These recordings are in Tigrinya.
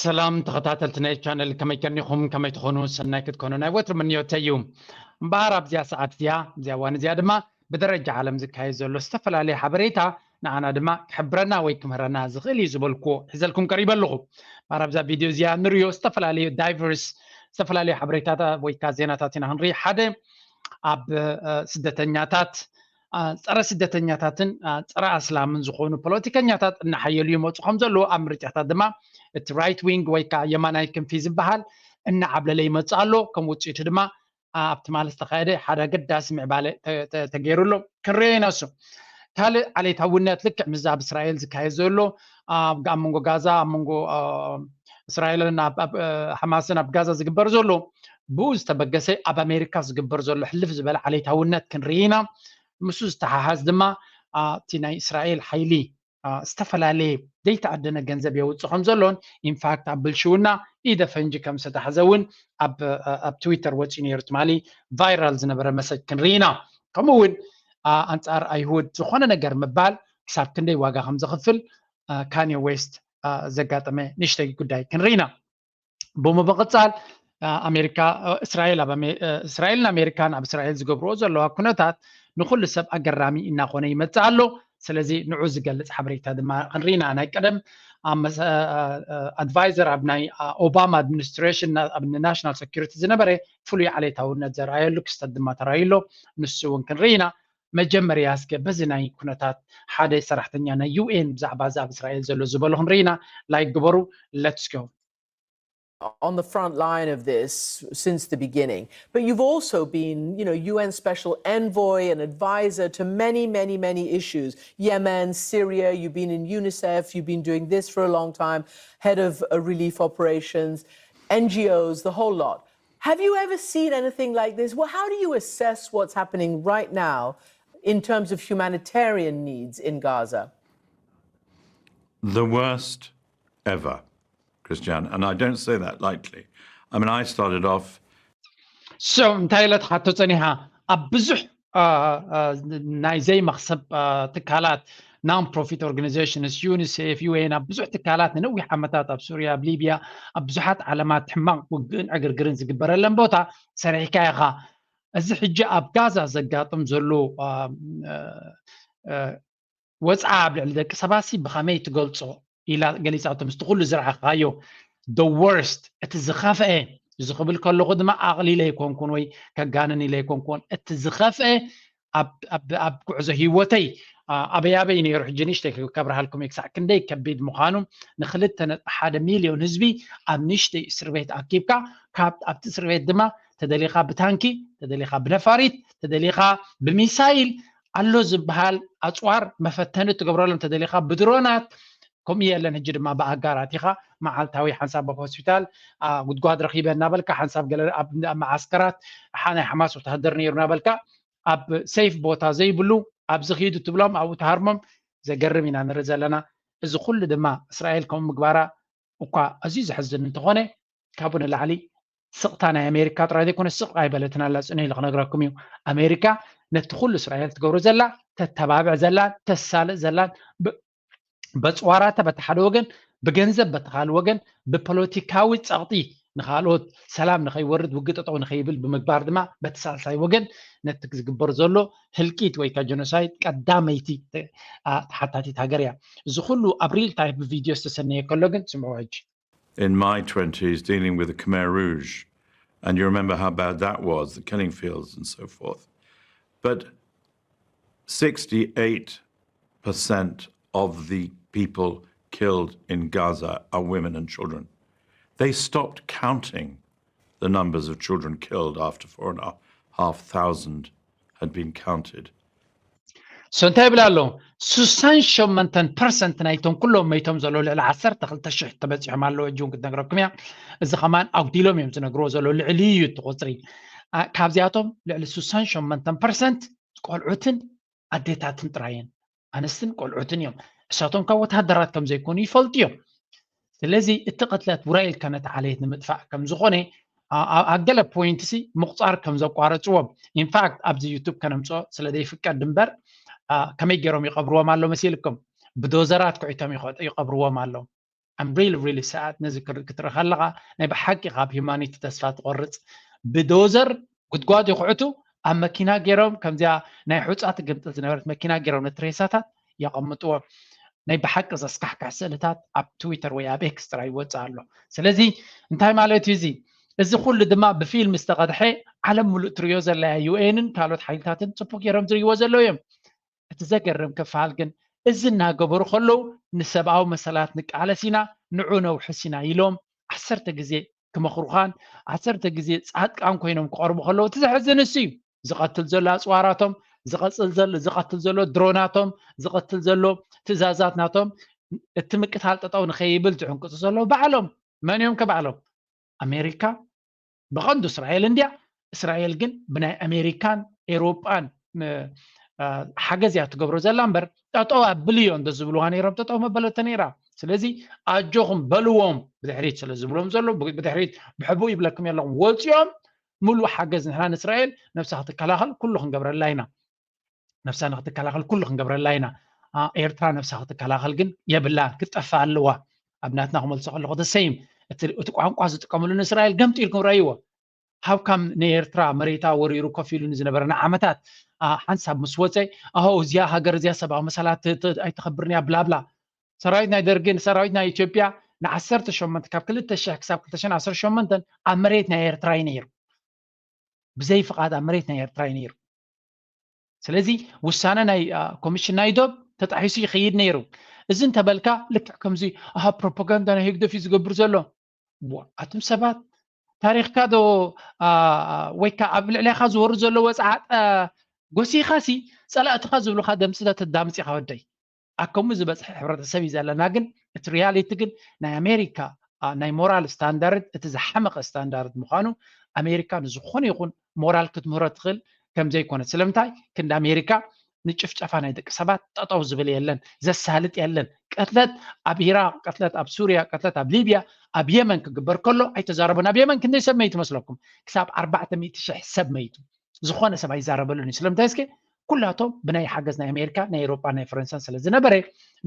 ሰላም ተኸታተልቲ ናይ ቻነል፣ ከመይ ቀኒኹም? ከመይ ትኾኑ? ሰናይ ክትኮኑ ናይ ወትሩ ምንዮተይ እዩ። እምበኣር ኣብዚኣ ሰዓት እዚኣ፣ ኣብዚኣ እዋን እዚኣ ድማ ብደረጃ ዓለም ዝካየድ ዘሎ ዝተፈላለየ ሓበሬታ ንዓና ድማ ክሕብረና ወይ ክምህረና ዝኽእል እዩ ዝበልኩዎ ሒዘልኩም ቀሪበ ኣለኹ። እምበኣር ኣብዛ ቪድዮ እዚኣ ንሪኦ ዝተፈላለዩ ዳይቨርስ፣ ዝተፈላለዩ ሓበሬታታት ወይ ከዓ ዜናታት ኢና ክንርኢ። ሓደ፣ ኣብ ስደተኛታት፣ ጸረ ስደተኛታትን ጸረ ኣስላምን ዝኾኑ ፖለቲከኛታት እናሓየሉ ይመፁ ከም ዘለዉ፣ ኣብ ምርጫታት ድማ እቲ ራይት ዊንግ ወይ ከዓ የማናይ ክንፊ ዝበሃል እናዓብለለ ይመፅእ ኣሎ። ከም ውፅኢቱ ድማ ኣብቲ ማለት ዝተኻየደ ሓደ ኣገዳሲ ምዕባለ ተገይሩ ኣሎ። ክንሪኦ ኢና። እሱ ካልእ ዓሌታውነት፣ ልክዕ ምዛ ኣብ እስራኤል ዝካየድ ዘሎ ኣብ መንጎ ጋዛ፣ ኣብ መንጎ እስራኤልን ሓማስን ኣብ ጋዛ ዝግበር ዘሎ፣ ብኡ ዝተበገሰ ኣብ ኣሜሪካ ዝግበር ዘሎ ሕልፍ ዝበለ ዓሌታውነት ክንርኢ ኢና። ምስኡ ዝተሓሓዝ ድማ እቲ ናይ እስራኤል ሓይሊ ዝተፈላለየ ዘይተኣደነ ገንዘብ የውፅእ ከም ዘሎን፣ ኢንፋክት ኣብ ብልሽውና ኢደ ፈንጂ ከም ዝተታሕዘ እውን ኣብ ትዊተር ወፂኡ ነይሩ። ትማሊ ቫይራል ዝነበረ መሰጅ ክንርኢ ኢና። ከምኡ እውን ኣንፃር ኣይሁድ ዝኾነ ነገር ምባል ክሳብ ክንደይ ዋጋ ከም ዘኽፍል ካንየ ዌስት ዘጋጠመ ንእሽተይ ጉዳይ ክንርኢ ኢና። ብምቕፃል ኣሜሪካ፣ እስራኤል ኣብ እስራኤልን ኣሜሪካን ኣብ እስራኤል ዝገብርዎ ዘለዋ ኩነታት ንኩሉ ሰብ ኣገራሚ እናኾነ ይመፅእ ኣሎ። ስለዚ ንዑ ዝገልፅ ሓበሬታ ድማ ክንርኢ ኢና። ናይ ቀደም ኣድቫይዘር ኣብ ናይ ኦባማ ኣድሚኒስትሬሽን ኣብ ናሽናል ሴኩሪቲ ዝነበረ ፍሉይ ዓሌታውነት ዘርኣየሉ ክስተት ድማ ተራእዩ ኣሎ። ንሱ እውን ክንርኢ ኢና። መጀመርያ እስከ በዚ ናይ ኩነታት ሓደ ሰራሕተኛ ናይ ዩ ኤን ብዛዕባ እዚ ኣብ እስራኤል ዘሎ ዝበሎ ክንርኢ ኢና። ላይክ ግበሩ። Let's go. On the front line of this since the beginning. But you've also been, you know, U N special envoy and advisor to many, many, many issues. Yemen, Syria, you've been in UNICEF, you've been doing this for a long time, head of uh, relief operations, N G Os, the whole lot. Have you ever seen anything like this? Well, how do you assess what's happening right now in terms of humanitarian needs in Gaza? The worst ever, Christiane, and I don't say that lightly. I mean, I started off. So እንታይ ኢለ ትሓቶ ጸኒሓ? ኣብ ብዙሕ ናይ ዘይመኽሰብ ትካላት፣ non profit organizations፣ ዩኒሴፍ፣ ዩ ኤን፣ ኣብ ብዙሕ ትካላት ንነዊሕ ዓመታት ኣብ ሱርያ፣ ኣብ ሊብያ፣ ኣብ ብዙሓት ዓለማት ሕማቕ ውግእን ዕግርግርን ዝግበረለን ቦታ ሰሪሕካ ኢኻ። እዚ ሕጂ ኣብ ጋዛ ዘጋጥም ዘሎ ወፅዓ ኣብ ልዕሊ ደቂ ሰባት ሲ ብኸመይ ትገልፆ? ኢላ ገሊፃቶ። ምስቲ ኩሉ ዝረኣኻዮ the worst፣ እቲ ዝኸፍአ፣ እዚ ክብል ከለኹ ድማ ኣቕሊለ ኣይኮንኩን ወይ ከጋንን ኢለ ኣይኮንኩን። እቲ ዝኸፍአ ኣብ ጉዕዞ ህይወተይ ኣበይ ኣበይ ነይሩ፣ ሕጂ ንእሽተይ ከብርሃልኩም እየ ክሳዕ ክንደይ ከቢድ ምዃኑ። ንክልተ ነጥቢ ሓደ ሚልዮን ህዝቢ ኣብ ንእሽተይ እስር ቤት ኣኪብካ፣ ካብ ኣብቲ እስር ቤት ድማ ተደሊኻ ብታንኪ፣ ተደሊኻ ብነፋሪት፣ ተደሊኻ ብሚሳይል ኣሎ ዝበሃል ኣፅዋር መፈተኒ ትገብረሎም፣ ተደሊኻ ብድሮናት። ከምኡ የለን ሕጂ ድማ ብኣጋር ኣቲኻ መዓልታዊ ሓንሳብ ኣብ ሆስፒታል ጉድጓድ ረኺበ እናበልካ፣ ሓንሳብ ገለ ኣብ መዓስከራት ናይ ሓማስ ወተሃደር ነይሩ እናበልካ ኣብ ሴፍ ቦታ ዘይብሉ ኣብዚ ኺዱ ትብሎም ኣብኡ ትሃርሞም። ዘገርም ኢና ንርኢ ዘለና። እዚ ኩሉ ድማ እስራኤል ከምኡ ምግባራ እኳ ኣዝዩ ዘሕዝን እንተኾነ፣ ካብኡ ንላዕሊ ስቕታ ናይ ኣሜሪካ ጥራይ ዘይኮነ ስቕ ኣይበለትን ኣላ። ጽንሕ ኢለ ክነግረኩም እዩ። ኣሜሪካ ነቲ ኩሉ እስራኤል ትገብሮ ዘላ፣ ተተባብዕ ዘላን ተሳልጥ ዘላን በጽዋራተ በቲ ሓደ ወገን፣ ብገንዘብ በቲ ካልእ ወገን፣ ብፖለቲካዊ ጸቕጢ ንኻልኦት ሰላም ንኸይወርድ፣ ውግእ ጠጠው ንኸይብል ብምግባር ድማ በቲ ሳልሳይ ወገን ነቲ ዝግበር ዘሎ ህልቂት ወይ ከዓ ጀኖሳይድ ቀዳመይቲ ተሓታቲት ሃገር እያ። እዚ ኩሉ ኣብ ሪል ታይም ብቪድዮ ዝተሰነየ ከሎ ግን ስምዑ ሕጂ። In my twenties, dealing with the Khmer Rouge, and you remember how bad that was, the killing fields and so forth. But sixty-eight percent of the people killed in Gaza are women and children. They stopped counting the numbers of children killed after four and a half thousand had been counted. So እንታይ ይብል ኣሎ? ስሳን ሸመንተን ፐርሰንት ናይቶም ኩሎም መይቶም ዘለዉ ልዕሊ ዓሰርተ ክልተ ሽሕ ተበፂሖም ኣለዉ። ሕጂ እውን ክትነግረኩም እያ። እዚ ከማን ኣጉዲሎም እዮም ዝነግርዎ ዘለዉ። ልዕሊ እዩ እቲ ቁፅሪ። ካብዚኣቶም ልዕሊ ስሳን ሸመንተን ፐርሰንት ቆልዑትን ኣዴታትን ጥራየን፣ ኣንስትን ቆልዑትን እዮም። እሳቶም ካብ ወተሃደራት ከም ዘይኮኑ ይፈልጡ እዮም። ስለዚ እቲ ቅትለት ውራይ ኢልካ ነቲ ዓሌት ንምጥፋእ ከም ዝኾነ ኣብ ገለ ፖይንት ሲ ምቁፃር ከም ዘቋረፅዎም፣ ኢንፋክት ኣብዚ ዩቱብ ከነምፅኦ ስለ ዘይፍቀድ እምበር፣ ከመይ ገይሮም ይቐብርዎም ኣሎ መሲልኩም? ብዶዘራት ኩዒቶም ይቐብርዎም ኣሎ። I'm really really sad። ነዚ ክትርኢ ከለኻ ናይ ብሓቂ ካብ ሂማኒቲ ተስፋ ትቆርፅ። ብዶዘር ጉድጓድ ይኹዕቱ፣ ኣብ መኪና ገይሮም፣ ከምዚኣ ናይ ሑፃ ትግምጥል ዝነበረት መኪና ገይሮም ነቲ ሬሳታት የቐምጥዎ። ናይ ብሓቂ ዘስካሕክሕ ስእልታት ኣብ ትዊተር ወይ ኣብ ኤክስ ጥራይ ይወፅእ ኣሎ። ስለዚ እንታይ ማለት እዩ እዚ? እዚ ኩሉ ድማ ብፊልም ዝተቐድሐ፣ ዓለም ሙሉእ ትሪኦ ዘላ እያ። ዩኤንን ካልኦት ሓይልታትን ፅቡቅ ገይሮም ዝርእይዎ ዘለዉ እዮም። እቲ ዘገርም ክፋል ግን፣ እዚ እናገበሩ ከለዉ ንሰብኣዊ መሰላት ንቃለስ ኢና፣ ንዑ ነውሕስ ኢና ኢሎም ዓሰርተ ግዜ ክመኽሩኻን ዓሰርተ ግዜ ፃድቃን ኮይኖም ክቐርቡ ከለዉ፣ እቲ ዘሕዝን እሱ እዩ። ዝቐትል ዘሎ ኣፅዋራቶም፣ ዝቐፅል ዘሎ ዝቐትል ዘሎ ድሮናቶም፣ ዝቐትል ዘሎ ትእዛዛት ናቶም፣ እቲ ምቅታል ጠጠው ንኸይብል ዝዕንቅፁ ዘለዉ ባዕሎም። መን እዮም ከ ባዕሎም? ኣሜሪካ፣ ብቐንዱ እስራኤል እንድያ። እስራኤል ግን ብናይ ኣሜሪካን ኤሮጳን ሓገዝ እያ ትገብሮ ዘላ እምበር፣ ጠጠው ኣብልዮ እንተዝብልዋ ነይሮም ጠጠው መበለተ ነይራ። ስለዚ ኣጆኹም በልዎም፣ ብድሕሪት ስለ ዝብሎም ዘሎ፣ ብድሕሪት ብሕቡእ ይብለኩም የለኹም። ወፂኦም ሙሉእ ሓገዝ ንሕና ንእስራኤል ነብሳ ክትከላኸል ኩሉ ክንገብረላ ኢና። ነብሳ ንክትከላኸል ኩሉ ክንገብረላ ኢና። ኤርትራ ነብሳ ክትከላኸል ግን የብላን፣ ክትጠፍእ ኣለዋ። ኣብ ናትና ክመልሶ ከለኹ ተሰይም እቲ ቋንቋ ዝጥቀምሉ ንእስራኤል ገምጢልኩም ረእይዎ። ሃብካም ንኤርትራ መሬታ ወሪሩ ኮፍ ኢሉ ንዝነበረ ንዓመታት ሓንሳብ ምስ ወፀ፣ ኣሆ እዚኣ ሃገር እዚኣ ሰብኣዊ መሰላት ኣይተኸብርን እያ ብላብላ። ሰራዊት ናይ ደርግን ሰራዊት ናይ ኢትዮጵያ ንዓሰርተ ሸሞንተ ካብ ክልተ ሽሕ ክሳብ ክልተ ሽሕን ዓሰርተ ሸሞንተን ኣብ መሬት ናይ ኤርትራ እዩ ነይሩ። ብዘይ ፍቓድ ኣብ መሬት ናይ ኤርትራ እዩ ነይሩ። ስለዚ ውሳነ ናይ ኮሚሽን ናይ ዶብ ተጣሒሱ ይኸይድ ነይሩ። እዚ እንተበልካ ልክዕ ከምዚ ኣሃ ፕሮፓጋንዳ ናይ ህግደፍ እዩ ዝገብር ዘሎ። ኣቱም ሰባት ታሪኽካ ዶ ወይ ከዓ ኣብ ልዕሌኻ ዝወርድ ዘሎ ወፅዓት ጎሲኻሲ ፀላእትኻ ዝብሉኻ ደምፂ ተዳምፂኻ ወደይ። ኣብ ከምኡ ዝበፅሐ ሕብረተሰብ እዩ ዘለና። ግን እቲ ሪያሊቲ ግን ናይ ኣሜሪካ ናይ ሞራል ስታንዳርድ እቲ ዝሓመቐ ስታንዳርድ ምዃኑ ኣሜሪካ ንዝኾነ ይኹን ሞራል ክትምህሮ ትኽእል ከም ዘይኮነት። ስለምንታይ ክንዲ ኣሜሪካ ንጭፍጨፋ ናይ ደቂ ሰባት ጠጠው ዝብል የለን፣ ዘሳልጥ የለን። ቅትለት ኣብ ኢራቅ፣ ቅትለት ኣብ ሱርያ፣ ቅትለት ኣብ ሊብያ፣ ኣብ የመን ክግበር ከሎ ኣይተዛረቡን። ኣብ የመን ክንደይ ሰብ መይቱ መስለኩም? ክሳብ ኣርባዕተ ሚእቲ ሽሕ ሰብ መይቱ። ዝኾነ ሰብ ኣይዛረበሉን እዩ። ስለምንታይ እስኪ ኩላቶም ብናይ ሓገዝ ናይ ኣሜሪካ ናይ ኤሮጳ ናይ ፈረንሳን ስለ ዝነበረ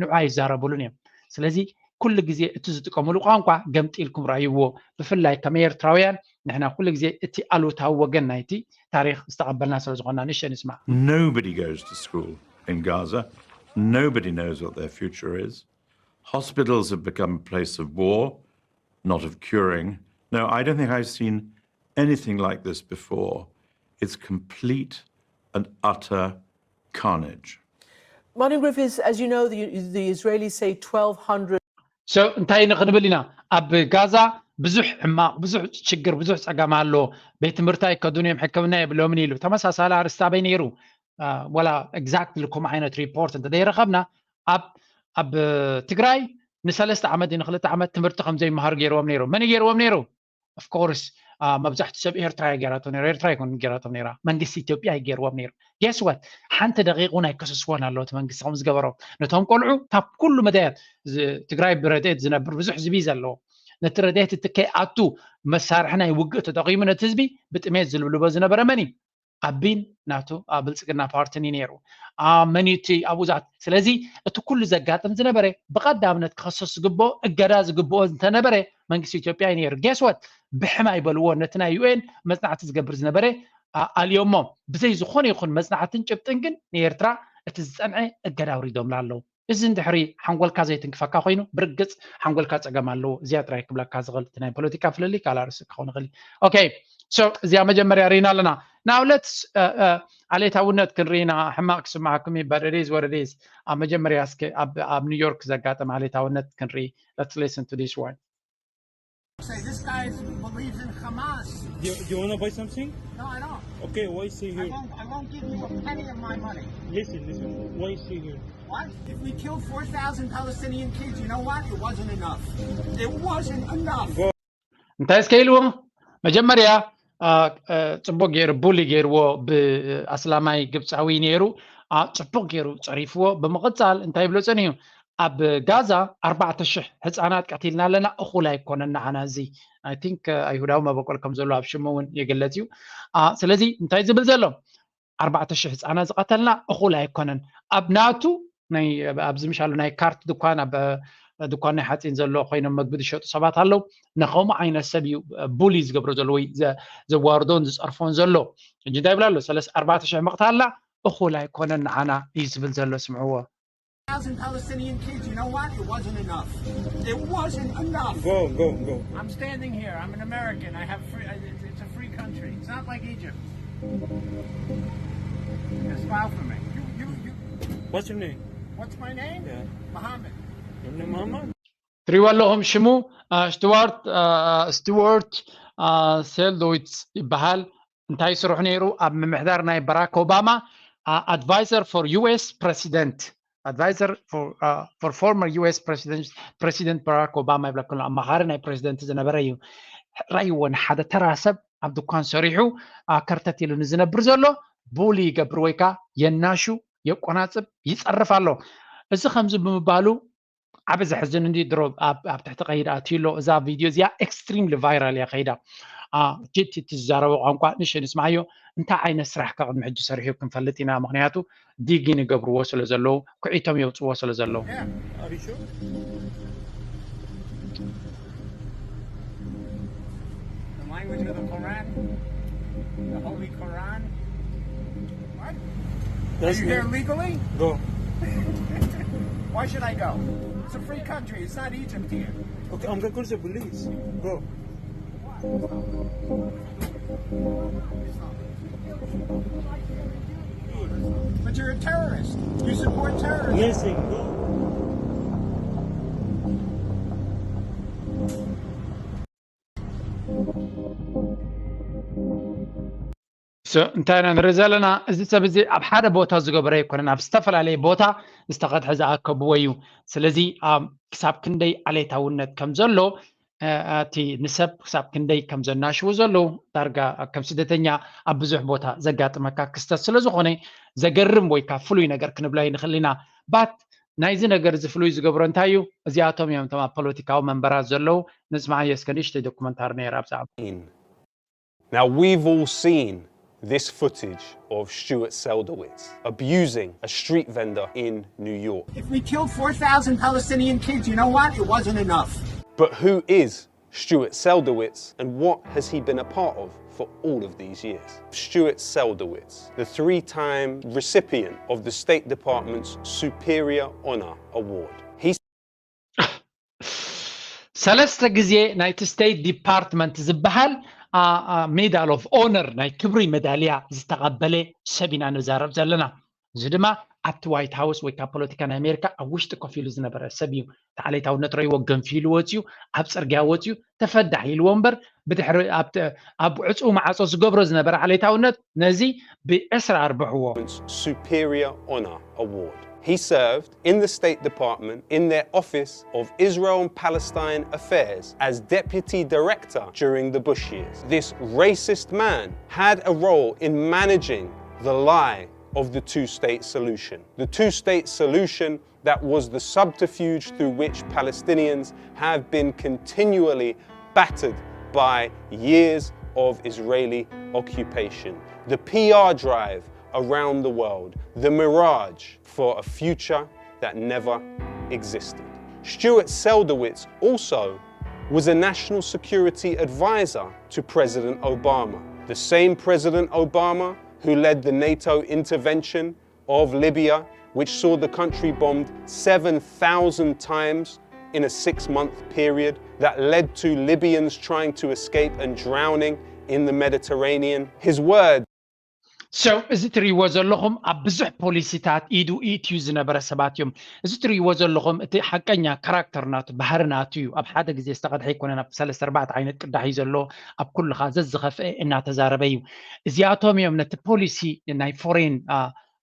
ንዑ ኣይዛረቡሉን እዮም። ስለዚ ኩሉ ግዜ እቲ ዝጥቀምሉ ቋንቋ ገምጢልኩም ረኣይዎ። ብፍላይ ከም ኤርትራውያን ንሕና ኩሉ ግዜ እቲ ኣሉታዊ ወገን ናይቲ ታሪኽ ዝተቐበልና ስለ ዝኾንና። ንእሽተይ ንስማዕ። Nobody goes to school in Gaza. Nobody knows what their future is. Hospitals have become a place of war, not of curing. No, I don't think I've seen anything like this before. It's complete and utter carnage. Martin Griffiths, as you know, the, the Israelis say twelve hundred. So እንታይ ንክንብል ኢና? ኣብ ጋዛ ብዙሕ ሕማቕ፣ ብዙሕ ችግር፣ ብዙሕ ፀገም ኣሎ። ቤት ትምህርቲ ኣይከዱን እዮም፣ ሕክምና የብሎምን ኢሉ። ተመሳሳሊ ኣርስቲ ኣበይ ነይሩ? ወላ ኤግዛክትሊ ከምኡ ዓይነት ሪፖርት እንተዘይረኸብና፣ ኣብ ኣብ ትግራይ ንሰለስተ ዓመት ንክልተ ዓመት ትምህርቲ ከም ዘይመሃሩ ገይርዎም ነይሩ። መን ገይርዎም ነይሩ? ኦፍኮርስ መብዛሕትኡ ሰብ ኤርትራ እያ ገይራቶ ነይራ። ኤርትራ ኣይኮነን ገይራቶም ነይራ፣ መንግስቲ ኢትዮጵያ እዩ ገይርዎም ነይሩ። ጌስ ዋት፣ ሓንቲ ደቂቕ እውን ኣይከሰስዎን ኣለዎ እቲ መንግስቲ ከም ዝገበሮ። ነቶም ቆልዑ ካብ ኩሉ መዳያት ትግራይ ብረድኤት ዝነብር ብዙሕ ህዝቢ እዩ ዘለዎ። ነቲ ረድኤት እቲ ከይኣቱ መሳርሒ ናይ ውግእ ተጠቒሙ ነቲ ህዝቢ ብጥሜት ዝልብልቦ ዝነበረ መን እዩ? ኣቢን ናቱ ብልፅግና ፓርትን እዩ ነይሩ። መን እዩ እቲ ኣብኡ ዝኣቱ? ስለዚ እቲ ኩሉ ዘጋጥም ዝነበረ ብቐዳምነት ክኸሰስ ዝግብኦ እገዳ ዝግብኦ እንተነበረ መንግስቲ ኢትዮጵያ እዩ ነይሩ። ጌስ ዋት፣ ብሕም ኣይበልዎ፣ ነቲ ናይ ዩኤን መፅናዕቲ ዝገብር ዝነበረ ኣልዮሞ። ብዘይ ዝኾነ ይኹን መፅናዕትን ጭብጥን ግን ንኤርትራ እቲ ዝፀንዐ እገዳ ኣውሪዶምላ ኣለዉ። እዚ እንድሕሪ ሓንጎልካ ዘይትንክፈካ ኮይኑ ብርግፅ ሓንጎልካ ፀገም ኣለዎ። እዚኣ ጥራይ ክብለካ ዝኽእል እቲ ናይ ፖለቲካ ፍልልይ ካልእ ኣርእስቲ ክኸውን ይኽእል እዩ። ኦኬ፣ so እዚኣ መጀመርያ ርኢና ኣለና። Now let's ዓሌታውነት ክንርኢ ኢና። ሕማቕ ክስምዓኩም እዩ፣ but it is what it is። ኣብ መጀመርያ እስኪ ኣብ ኒውዮርክ ዘጋጠመ ዓሌታውነት ክንርኢ። Let's listen to this one. Say this guy believes in Hamas. Do you, do you want to buy something? No, I don't. Okay, why is he I here? Won't, I won't give you a penny of my money. Listen, listen. Why is he here? What? If we killed four thousand Palestinian kids, you know what? It wasn't enough. It wasn't enough. እንታይ እስከ ኢልዎ? መጀመርያ ጽቡቅ ገይሩ ቡሊ ገይርዎ፣ ብኣስላማይ ግብፃዊ ነይሩ። ጽቡቅ ገይሩ ፀሪፍዎ። ብምቕፃል እንታይ ይብሎ ፀኒሑ? ኣብ ጋዛ ኣርባዕተ ሽሕ ህፃናት ቀቲልና ኣለና፣ እኹል ኣይኮነን ንዓና። እዚ I think ኣይሁዳዊ መበቆል ከም ዘሎ ኣብ ሽሙ እውን ይግለፅ እዩ። ስለዚ እንታይ ዝብል ዘሎ? ኣርባዕተ ሽሕ ህፃናት ዝቐተልና እኹል ኣይኮነን። ኣብ ናቱ ኣብዚ ምሻሉ ናይ ካርት ድኳን ኣብ ድኳን ናይ ሓፂን ዘሎ ኮይኖም መግቢ ዝሸጡ ሰባት ኣለዉ። ንከምኡ ዓይነት ሰብ እዩ ቡሊ ዝገብሮ ዘሎ ወይ ዘዋርዶን ዝፀርፎን ዘሎ። ሕጂ እንታይ ይብላ ኣሎ? ሰለስተ ኣርባዕተ ሽሕ ምቕታል ኣላ፣ እኹል ኣይኮነን ንዓና እዩ ዝብል ዘሎ። ስምዕዎ። Thousand Palestinian kids, you know what? It wasn't enough. It wasn't enough. Go, go, go. I'm standing here. I'm an American. I have free. It's a free country. It's not like Egypt. Just smile for me. You, you, you. What's your name? What's my name? Yeah. Mohammed. Your name Mama? ትሪእዎ ኣለኹም ሽሙ ስቱዋርት ስቱዋርት ሴልዶዊትስ ይበሃል። እንታይ ስርሑ ነይሩ? ኣብ ምምሕዳር ናይ ባራክ ኦባማ advisor for US president advisor for former US president president ባራክ ኦባማ ይብለኩም ኣሎ። ኣማኻሪ ናይ ፕሬዚደንት ዝነበረ እዩ። ራይዎ ንሓደ ተራ ሰብ ኣብ ድኳን ሰሪሑ ከርተት ኢሉ ንዝነብር ዘሎ ቡሊ ይገብር ወይ ከዓ የናሹ፣ የቆናፅብ፣ ይፀርፍ ኣሎ። እዚ ከምዚ ብምባሉ ዓብ ዘሕዝን እንዲ ድሮ ኣብ ትሕቲ ቀይድ ኣትዩ ኣሎ። እዛ ቪድዮ እዚኣ extremely viral እያ ከይዳ። ጅት እቲ ዝዛረቦ ቋንቋ ንእሽተይ ንስምዓዮ። እንታይ ዓይነት ስራሕ ካብ ቅድሚ ሕጂ ሰሪሑ ክንፈልጥ ኢና። ምክንያቱ ዲጊን ይገብርዎ ስለ ዘለዉ፣ ኩዒቶም የውፅዎ ስለ ዘለዉ። The language of the Quran, the Holy Quran. What? Are That's you here me. Legally? Go. Why should I go? It's a free country. It's not Egypt here. Okay, I'm gonna call the police. Go. But you're a terrorist. You support terrorism. Listen, go. So እንታይ ኢና ንርኢ ዘለና? እዚ ሰብ እዚ ኣብ ሓደ ቦታ ዝገበረ ኣይኮነን፣ ኣብ ዝተፈላለየ ቦታ ዝተቐድሐ ዝኣከብዎ እዩ። ስለዚ ኣብ ክሳብ ክንደይ ዓሌታውነት ከም ዘሎ እቲ ንሰብ ክሳብ ክንደይ ከም ዘናሽዉ ዘለዉ ዳርጋ ከም ስደተኛ ኣብ ብዙሕ ቦታ ዘጋጥመካ ክስተት ስለ ዝኾነ ዘገርም ወይ ካብ ፍሉይ ነገር ክንብላ ይንኽእል ኢና። ባት ናይዚ ነገር እዚ ፍሉይ ዝገብሮ እንታይ እዩ? እዚኣቶም እዮም እቶም ኣብ ፖለቲካዊ መንበራት ዘለዉ። ንስማዓዮ እስከ ንእሽተይ ዶኩመንታሪ ነይራ ኣብዛ። Now, we've all seen this footage of Stuart Seldowitz abusing a street vendor in New York. If we killed four thousand Palestinian kids, you know what? It wasn't enough. But who is Stuart Seldowitz and what has he been a part of for all of these years? Stuart Seldowitz, the three time recipient of the State Department's Superior Honor Award. He ሰለስተ ግዜ ናይቲ ስቴት ዲፓርትመንት ዝበሃል ሜዳል ኦፍ ኦነር ናይ ክብሪ መዳልያ ዝተቐበለ ሰብ ኢና ንዛረብ ዘለና። እዚ ድማ ኣብቲ ዋይት ሃውስ ወይ ካብ ፖለቲካ ናይ ኣሜሪካ ኣብ ውሽጢ ኮፍ ኢሉ ዝነበረ ሰብ እዩ። እቲ ዓሌታውነት ረይዎ ገንፊሉ ወፅዩ፣ ኣብ ፅርግያ ወፅዩ ተፈዳሕ ኢልዎ እምበር ብድሕሪ ኣብ ዕፁ ማዓፆ ዝገብሮ ዝነበረ ዓሌታውነት ነዚ ብዕስራ ኣርብሕዎ። Superior Honor Award. He served in the State Department in their Office of Israel and Palestine Affairs as Deputy Director during the Bush years. This racist man had a role in managing the lie of the two state solution. The two state solution that was the subterfuge through which Palestinians have been continually battered by years of Israeli occupation. The P R drive around the world, the mirage for a future that never existed. Stuart Seldowitz also was a national security advisor to President Obama, the same President Obama who led the NATO intervention of Libya, which saw the country bombed seven thousand times in a six month period that led to Libyans trying to escape and drowning in the Mediterranean. His words. So እዚ ትሪእዎ ዘለኹም ኣብ ብዙሕ ፖሊሲታት ኢዱ ኢትዩ ዝነበረ ሰባት እዮም። እዚ ትሪእዎ ዘለኹም እቲ ሓቀኛ ካራክተር ናቱ፣ ባህሪ ናቱ እዩ። ኣብ ሓደ ግዜ ዝተቐድሐ ኣይኮነን። ኣብ ሰለስተ ኣርባዕተ ዓይነት ቅዳሕ እዩ ዘሎ። ኣብ ኩልኻ ዘዝኸፍአ እናተዛረበ እዩ። እዚኣቶም እዮም ነቲ ፖሊሲ ናይ ፎሬን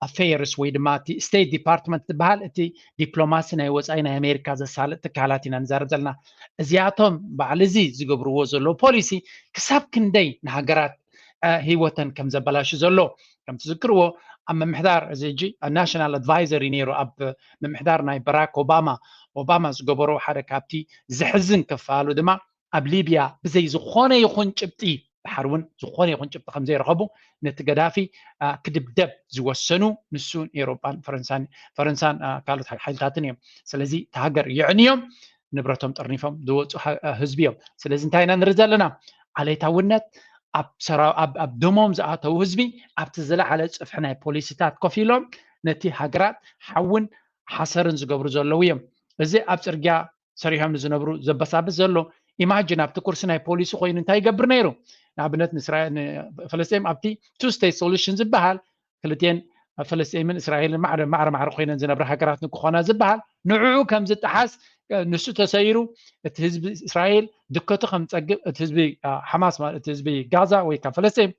ኣፌርስ ወይ ድማ እቲ ስቴት ዲፓርትመንት ዝበሃል እቲ ዲፕሎማሲ ናይ ወፃኢ ናይ ኣሜሪካ ዘሳልጥ ትካላት ኢና ንዛረብ ዘለና። እዚኣቶም ባዕሊ እዚ ዝገብርዎ ዘለዉ ፖሊሲ ክሳብ ክንደይ ንሃገራት ህይወተን ከም ዘበላሹ ዘሎ ከም ትዝክርዎ ኣብ ምምሕዳር እዚ ሕጂ ናሽናል ኣድቫይዘር እዩ ነይሩ ኣብ ምምሕዳር ናይ በራክ ኦባማ። ኦባማ ዝገበሮ ሓደ ካብቲ ዘሕዝን ክፋሉ ድማ ኣብ ሊብያ ብዘይ ዝኾነ ይኹን ጭብጢ ድሓር እውን ዝኾነ ይኹን ጭብጢ ከም ዘይረኸቡ ነቲ ገዳፊ ክድብደብ ዝወሰኑ ንሱን ኤውሮጳን ፈረንሳን ካልኦት ሓይልታትን እዮም። ስለዚ እቲ ሃገር የዕንዮም፣ ንብረቶም ጠርኒፎም ዝወፁ ህዝቢ እዮም። ስለዚ እንታይ ኢና ንርኢ ዘለና? ዓሌታውነት ኣብ ደሞም ዝኣተዉ ህዝቢ ኣብቲ ዝለዓለ ፅፍሒ ናይ ፖሊሲታት ኮፍ ኢሎም ነቲ ሃገራት ሓውን ሓሰርን ዝገብሩ ዘለዉ እዮም። እዚ ኣብ ፅርግያ ሰሪሖም ንዝነብሩ ዘበሳብስ ዘሎ ኢማጅን ኣብቲ ኩርሲ ናይ ፖሊሲ ኮይኑ እንታይ ይገብር ነይሩ? ንኣብነት ንፈለስጤም ኣብቲ ቱ ስቴት ሶሉሽን ዝበሃል ክልቴን ፈለስጤምን እስራኤልን ማዕረ ማዕረ ኮይነን ዝነብራ ሃገራት ንክኾና ዝበሃል ንዕኡ ከም ዝጠሓስ ንሱ ተሰይሩ እቲ ህዝቢ እስራኤል ድከቱ ከም ፀግብ እቲ ህዝቢ ሓማስ ማለት እቲ ህዝቢ ጋዛ ወይ ካብ ፈለስጤም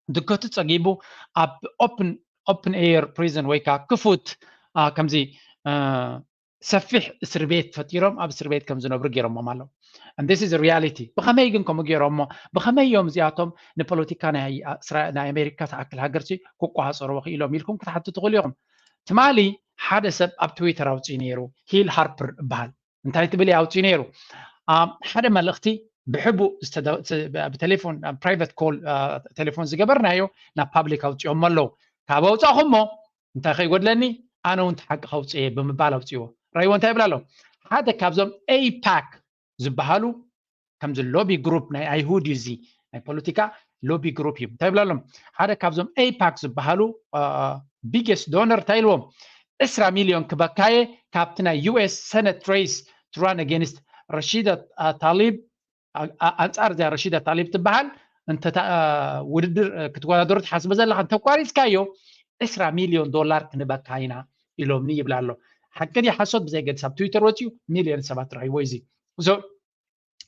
ድከቱ ፀጊቡ ኣብ ኦፕን ኤር ፕሪዝን ወይ ከዓ ክፉት ከምዚ ሰፊሕ እስር ቤት ፈጢሮም ኣብ እስር ቤት ከም ዝነብሩ ገይሮሞም ኣለዉ። This is reality። ብኸመይ ግን ከምኡ ገይሮሞ? ብኸመይ እዮም እዚኣቶም ንፖለቲካ ናይ ኣሜሪካ ተኣክል ሃገርሲ ክቆፃፀርዎ ክኢሎም ኢልኩም ክትሓቱ ትኽእሉ ኢኹም። ትማሊ ሓደ ሰብ ኣብ ትዊተር ኣውፅኡ ነይሩ፣ ሂል ሃርፐር እበሃል። እንታይ ትብል ኣውፅኡ ነይሩ? ሓደ መልእኽቲ ብሕቡእ ብቴሌፎን ፕራይቨት ኮል ቴሌፎን ዝገበርናዮ ናብ ፓብሊክ ኣውፅኦሞ ኣለዉ። ካብ ኣውፃእኹሞ እንታይ ከይጎድለኒ ኣነ እውን ተሓቂ ከውፅእ እየ ብምባል ኣውፅዎ። ራይዎ እንታይ ይብል ኣሎ? ሓደ ካብዞም ኤይፓክ ዝበሃሉ ከምዚ ሎቢ ግሩፕ ናይ ኣይሁድ እዩ። እዚ ናይ ፖለቲካ ሎቢ ግሩፕ እዩ። እንታይ ይብል ኣሎ? ሓደ ካብዞም ኤይፓክ ዝበሃሉ ቢገስት ዶነር እንታይ ኢልዎም? ዕስራ ሚልዮን ክበካየ ካብቲ ናይ ዩኤስ ሰነት ሬስ to run against ረሺዳ ታሊብ ኣንፃር እዚኣ ረሺዳ ታሊብ ትበሃል ውድድር ክትወዳደሩ ትሓስበ ዘለካ እንተቋሪፅካዮ ዕስራ ሚልዮን ዶላር ክንበካ ኢና ኢሎምኒ ይብላ ኣሎ። ሓቂ ድዩ ሓሶት ብዘይገድስ ኣብ ትዊተር ወፂኡ ሚልዮን ሰባት ረኪቦ እዚ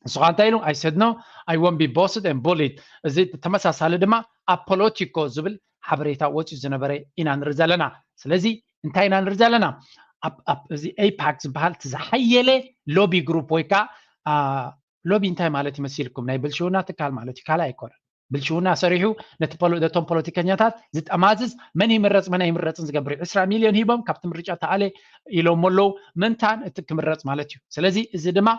ንስኻ እንታይ ኢሉ? I said no, I won't be bossed and bullied። እዚ ተመሳሳሊ ድማ ኣብ ፖለቲኮ ዝብል ሓበሬታ ወፂኡ ዝነበረ ኢና ንርኢ ዘለና። ስለዚ እንታይ ኢና ንርኢ ዘለና? እዚ ኤይፓክ ዝበሃል እቲ ዝሓየለ ሎቢ ግሩፕ ወይ ከዓ ሎቢ እንታይ ማለት ይመሲልኩም? ናይ ብልሽውና ትካል ማለት እዩ፣ ካልእ ኣይኮነን። ብልሽውና ሰሪሑ ነቶም ፖለቲከኛታት ዝጠማዝዝ መን ይምረፅ መን ኣይምረፅን ዝገብር እዩ። ዕስራ ሚልዮን ሂቦም ካብቲ ምርጫ ተኣለ ኢሎም ኣለዉ። ምንታን እቲ ክምረፅ ማለት እዩ። ስለዚ እዚ ድማ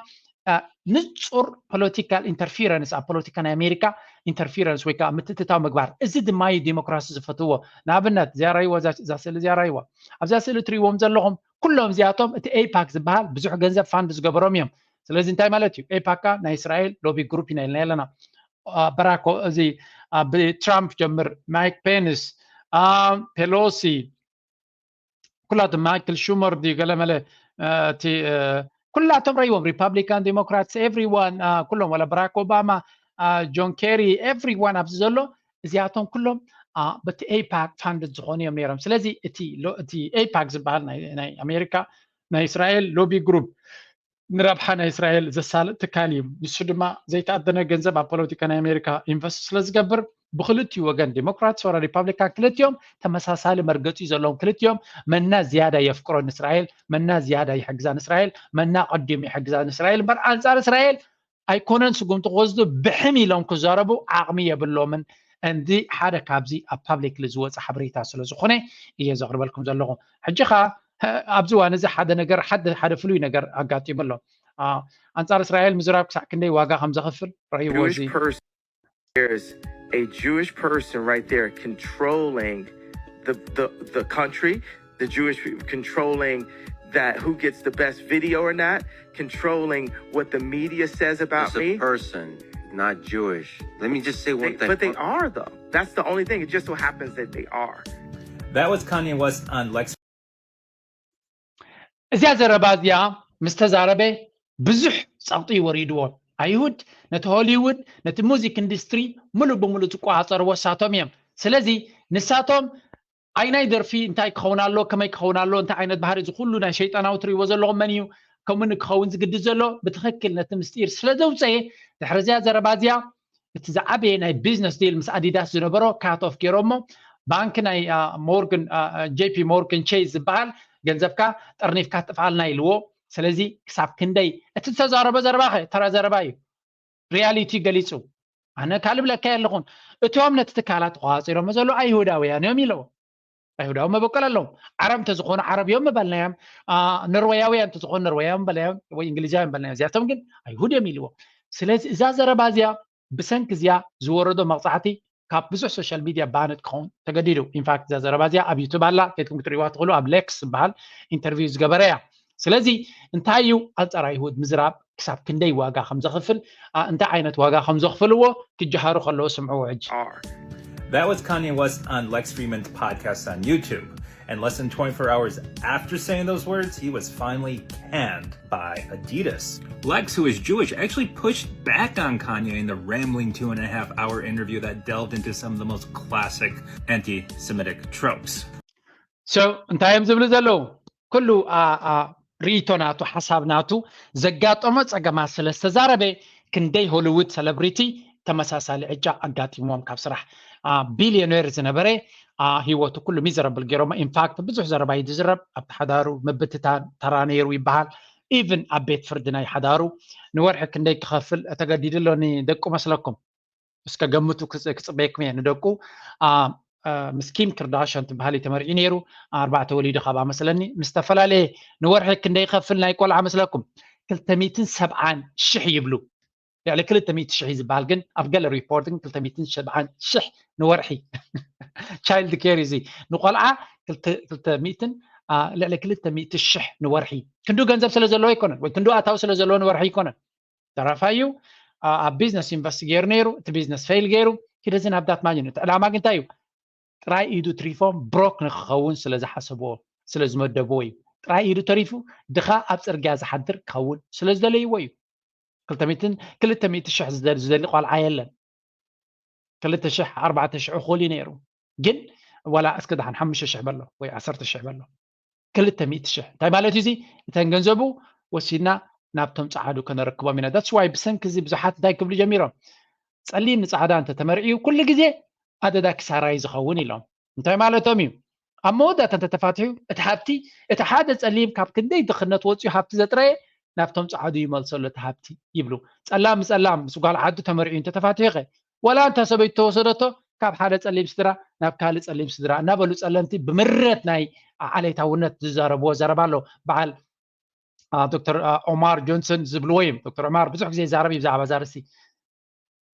ንፁር ፖለቲካል ኢንተርፊረንስ ኣብ ፖለቲካ ናይ ኣሜሪካ ኢንተርፊረንስ ወይ ከዓ ምትእትታው ምግባር። እዚ ድማ እዩ ዲሞክራሲ ዝፈትዎ። ንኣብነት እዚኣ ራይዋ እዛ ስእሊ እዚኣ ራይዋ ኣብዛ ስእሊ እትሪእዎም ዘለኹም ኩሎም እዚኣቶም እቲ ኤይፓክ ዝበሃል ብዙሕ ገንዘብ ፋንድ ዝገበሮም እዮም። ስለዚ እንታይ ማለት እዩ? ኤይፓካ ናይ እስራኤል ሎቢ ግሩፕ ኢና ኢልና ኣለና። በራክ እዚ ብትራምፕ ጀምር ማይክ ፔንስ ፔሎሲ ኩላቶም ማይክል ሹመር ድዩ ገለመለ እቲ ኩላቶም ረይዎም ሪፓብሊካን ዲሞክራትስ ኤቭሪዋን ኩሎም ዋላ በራክ ኦባማ ጆን ኬሪ ኤቭሪዋን ኣብዚ ዘሎ እዚኣቶም ኩሎም በቲ ኤይፓክ ፋንድ ዝኾኑ እዮም ነይሮም። ስለዚ እቲ ኤይፓክ ዝበሃል ናይ ኣሜሪካ ናይ እስራኤል ሎቢ ግሩፕ ንረብሓ ናይ እስራኤል ዘሳልጥ ትካል እዩ። ንሱ ድማ ዘይተኣደነ ገንዘብ ኣብ ፖለቲካ ናይ ኣሜሪካ ኢንቨስት ስለዝገብር ብክልቲኡ ወገን ዲሞክራትስ ወላ ሪፓብሊካን ክልቲኦም ተመሳሳሊ መርገፂ ዘለዎም ክልቲኦም መና ዝያዳ የፍቅሮ ንእስራኤል መና ዝያዳ ይሕግዛ ንእስራኤል መና ቀዲሙ ይሕግዛ ንእስራኤል እምበር ኣንፃር እስራኤል ኣይኮነን ስጉምቲ ክወስዱ ብሕም ኢሎም ክዛረቡ ዓቕሚ የብሎምን። እንዲ ሓደ ካብዚ ኣብ ፓብሊክሊ ዝወፀ ሓበሬታ ስለዝኾነ እየ ዘቕርበልኩም ዘለኹ። ሕጂ ኸ ኣብዚ ዋን እዚ ሓደ ነገር ሓደ ሓደ ፍሉይ ነገር ኣጋጢሙ ኣሎ። ኣንፃር እስራኤል ምዝራብ ክሳዕ ክንደይ ዋጋ ከም ዘኽፍል ረእይዎ። እዚ There's a Jewish person right there controlling the, the, the country, the Jewish people controlling that who gets the best video or not, controlling what the media says about It's a me. person, not Jewish. Let me just say one They- thing. But they are though. That's the only thing. It just so happens that they are. That was Kanye West on Lex እዚኣ ዘረባ እዚኣ ምስ ተዛረበ ብዙሕ ፀቕጢ ወሪድዎ። ኣይሁድ ነቲ ሆሊውድ ነቲ ሙዚክ ኢንዱስትሪ ሙሉእ ብሙሉእ ዝቆፃፀርዎ ንሳቶም እዮም። ስለዚ ንሳቶም ኣይናይ ደርፊ እንታይ ክኸውን ኣሎ፣ ከመይ ክኸውን ኣሎ፣ እንታይ ዓይነት ባህሪ፣ እዚ ኩሉ ናይ ሸይጣናዊ ትሪእዎ ዘለኹም መን እዩ ከምኡ ክኸውን ዝግድድ ዘሎ ብትኽክል ነቲ ምስጢር ስለ ዘውፀኤ ድሕሪ እዚኣ ዘረባ እዚኣ እቲ ዝዓበየ ናይ ቢዝነስ ዲል ምስ ኣዲዳስ ዝነበሮ ካት ኦፍ ገይሮሞ ባንክ ናይ ሞርግን ጄፒ ሞርግን ቼዝ ዝበሃል ገንዘብካ ጠርኒፍካ ትጥፍኣልና ኢልዎ። ስለዚ ክሳብ ክንደይ እቲ ዝተዛረቦ ዘረባ ኸ ተራ ዘረባ እዩ። ሪያሊቲ ገሊፁ ኣነ ካልእ ብለካ የለኹን። እቶም ነቲ ትካላት ተቆፃፂሮሞ ዘለዉ ኣይሁዳውያን እዮም ኢለዎ። ኣይሁዳዊ መበቆል ኣለዎም። ዓረብ እንተዝኾኑ ዓረብ እዮም ምበልናዮም። ኖርወያውያን እንተዝኾኑ ኖርወያውያን ምበልናዮም ወይ እንግሊዛውያን ምበልናዮም። እዚኣቶም ግን ኣይሁድ እዮም ኢልዎ። ስለዚ እዛ ዘረባ እዚኣ ብሰንኪ እዚኣ ዝወረዶ መቕፃዕቲ ካብ ብዙሕ social media banned ክኸውን ተገዲዱ። ኢንፋክት እዛ ዘረባ እዚኣ ኣብ ዩቱብ ኣላ፣ ከድኩም ክትሪእዋ ትኽእሉ። ኣብ ሌክስ ዝበሃል ኢንተርቪው ዝገበረ እያ። ስለዚ እንታይ እዩ ኣንፃር ኣይሁድ ምዝራብ፣ ክሳብ ክንደይ ዋጋ ከም ዘኽፍል፣ እንታይ ዓይነት ዋጋ ከም ዘኽፍልዎ ክጀሃሩ ከለዉ ስምዕዎ። ሕጂ That was Kanye West on Lex Fridman's podcast on YouTube. And less than twenty-four hours after saying those words, he was finally canned by Adidas. Lex, who is Jewish, actually pushed back on Kanye in the rambling two and a half hour interview that delved into some of the most classic anti Semitic tropes. So እንታይ እዮም ዝብሉ ዘለዉ? ኩሉ ርእይቶ ናቱ፣ ሓሳብ ናቱ፣ ዘጋጠሞ ፀገማት ስለ ዝተዛረበ ክንደይ ሆሊውድ ሰለብሪቲ ተመሳሳሊ ዕጫ ኣጋጢሞም ካብ ስራሕ። ቢልዮኔር ዝነበረ ህይወቱ ኩሉ ሚዘረብል ገይሮሞ። ኢንፋክት ብዙሕ ዘረባ እዩ ዝዝረብ። ኣብቲ ሓዳሩ ምብትታን ተራ ነይሩ ይበሃል። ኢቭን ኣብ ቤት ፍርዲ ናይ ሓዳሩ ንወርሒ ክንደይ ክኸፍል ተገዲዱ ኣሎ ንደቁ መስለኩም? እስከ ገምቱ፣ ክጽበየኩም እየ ንደቁ። ምስ ኪም ክርዳሽን ትበሃል እዩ ተመርዒ ነይሩ። ኣርባዕተ ወሊዱ ካብኣ መስለኒ። ምስ ዝተፈላለየ ንወርሒ ክንደይ ይኸፍል ናይ ቆልዓ መስለኩም? ክልተ ሚእትን ሰብዓን ሽሕ ይብሉ። ልዕሊ ክልተ ሚእቲ ሽሕ እዩ ዝበሃል፣ ግን ኣብ ገለ ሪፖርት ግን ክልተ ሚእትን ሰብዓን ሽሕ ንወርሒ። ቻይልድ ኬር እዚ ንቆልዓ ክልተ ሚእትን ልዕሊ ክልተ ሚእቲ ሽሕ ንወርሒ። ክንዱ ገንዘብ ስለ ዘለዎ ኣይኮነን፣ ወይ ክንዱ ኣታዊ ስለ ዘለዎ ንወርሒ ኣይኮነን። ተራፋዩ ኣብ ቢዝነስ ኢንቨስት ገይሩ ነይሩ፣ እቲ ቢዝነስ ፌል ገይሩ ሂደዝን ኣብዳት ማጅን። እቲ ዕላማ ግን እንታይ እዩ? ጥራይ ኢዱ ትሪፎም ብሮክ ንክኸውን ስለ ዝሓሰብዎ፣ ስለ ዝመደብዎ እዩ። ጥራይ ኢዱ ተሪፉ ድኻ ኣብ ፅርግያ ዝሓድር ክኸውን ስለ ዝደለይዎ እዩ። ክልተ ሚእትን ክልተ ሚእቲ ሽሕ ዝደሊ ቆልዓ የለን። ክልተ ሽሕ ኣርባዕተ ሽሕ እኹል እዩ ነይሩ። ግን ዋላ እስከ ደሓን ሓሙሽተ ሽሕ በሎ ወይ ዓሰርተ ሽሕ በሎ። ክልተ ሚእቲ ሽሕ እንታይ ማለት እዩ? እዚ እተን ገንዘቡ ወሲድና ናብቶም ጸዓዱ ከነረክቦም ኢና። That's why ብሰንኪ እዚ ብዙሓት እንታይ ክብሉ ጀሚሮም? ጸሊም ንጻዕዳ እንተተመርዕዩ ኩሉ ግዜ ኣደዳ ክሳራ እዩ ዝኸውን ኢሎም። እንታይ ማለቶም እዩ? ኣብ መወዳእታ እንተተፋትሑ እቲ ሃብቲ፣ እቲ ሓደ ጸሊም ካብ ክንደይ ድኽነት ወጺኡ ሃብቲ ዘጥረየ ናብቶም ጸዓዱ ይመልሰሉ እቲ ሃብቲ ይብሉ። ጸላም ብጸላም ምስ ጓል ዓዱ ተመርዕዩ እንተተፋትሑ ከ ዋላ እንተ ሰበይቱ ተወሰደቶ ካብ ሓደ ጸሊም ስድራ ናብ ካልእ ጸሊም ስድራ እናበሉ ጸለምቲ ብምረት ናይ ዓሌታውነት ዝዛረብዎ ዘረባ ኣሎ። በዓል ዶክተር ኦማር ጆንሰን ዝብልዎ እዩ። ዶክተር ኦማር ብዙሕ ግዜ ይዛረብ እዩ ብዛዕባ እዛ ርእሲ።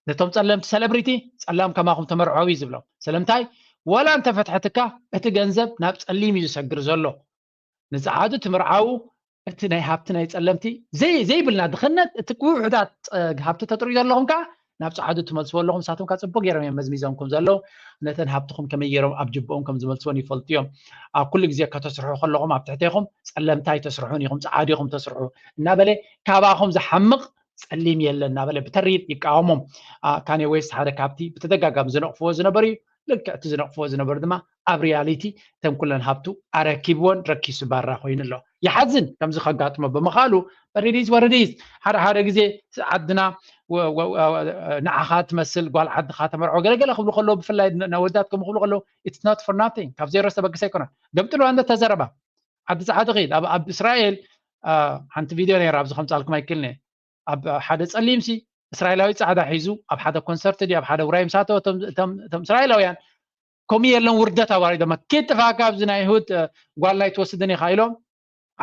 ነቶም ጸለምቲ ሰለብሪቲ ጸላም ከማኹም ተመርዐው እዩ ዝብሎም። ስለምንታይ? ዋላ እንተፈትሐትካ እቲ ገንዘብ ናብ ጸሊም እዩ ዝሰግር ዘሎ። ንጸዓዱ ትምርዓው እቲ ናይ ሃብቲ ናይ ጸለምቲ ዘይብልና ድኽነት፣ እቲ ውሑዳት ሃብቲ ተጥርዩ ዘለኹም ከዓ ናብ ጸዓዱ ትመልስዎ ኣለኹም። ንሳቶም ከዓ ጽቡቅ ገይሮም እዮም መዝሚዞምኩም ዘለዉ። ነተን ሃብትኹም ከመይ ገይሮም ኣብ ጅብኦም ከም ዝመልስዎን ይፈልጡ እዮም። ኣብ ኩሉ ግዜ ከተስርሑ ከለኹም ኣብ ትሕቴኹም ጸለምቲ ኣይተስርሑን ኢኹም፣ ጸዓዱ ኢኹም ተስርሑ እናበለ ካባኹም ዝሓምቕ ጸሊም የለን እናበለ ብተሪር ይቃወሞም። ካኔ ዌስት ሓደ ካብቲ ብተደጋጋሚ ዝነቕፍዎ ዝነበሩ እዩ። ልክዕ እቲ ዝነቕፍዎ ዝነበሩ ድማ ኣብ ሪያሊቲ እተን ኩለን ሃብቱ ኣረኪብዎን ረኪሱ ባራ ኮይኑ ኣሎ። ይሓዝን ከምዚ ከጋጥሞ ብምኻሉ። በሪዲስ ወረዲስ ሓደ ሓደ ግዜ ዓድና ንዓኻ ትመስል ጓል ዓድኻ ተመርዖ ገለገለ ክብሉ ከለዉ፣ ብፍላይ ነወዳት ከም ክብሉ ከለዉ it's not for nothing፣ ካብ ዜሮ ዝተበገሰ ኣይኮነን። ገምጥልዋ እንደ ተዘረባ ዓዲ ጻዕዲ ኺድ ኣብ እስራኤል ሓንቲ ቪድዮ ነይራ ኣብዚ ከምጻልኩም ኣይክልኒ ኣብ ሓደ ጸሊምሲ እስራኤላዊ ጻዕዳ ሒዙ ኣብ ሓደ ኮንሰርት ድዩ ኣብ ሓደ ውራይ ምሳተወ እቶም እስራኤላውያን ከምኡ የለን ውርደት ኣዋሪዶማ። ኬድ ጥፋካ ኣብዚ ናይ ይሁድ ጓል ኣይትወስድን ኢኻ ኢሎም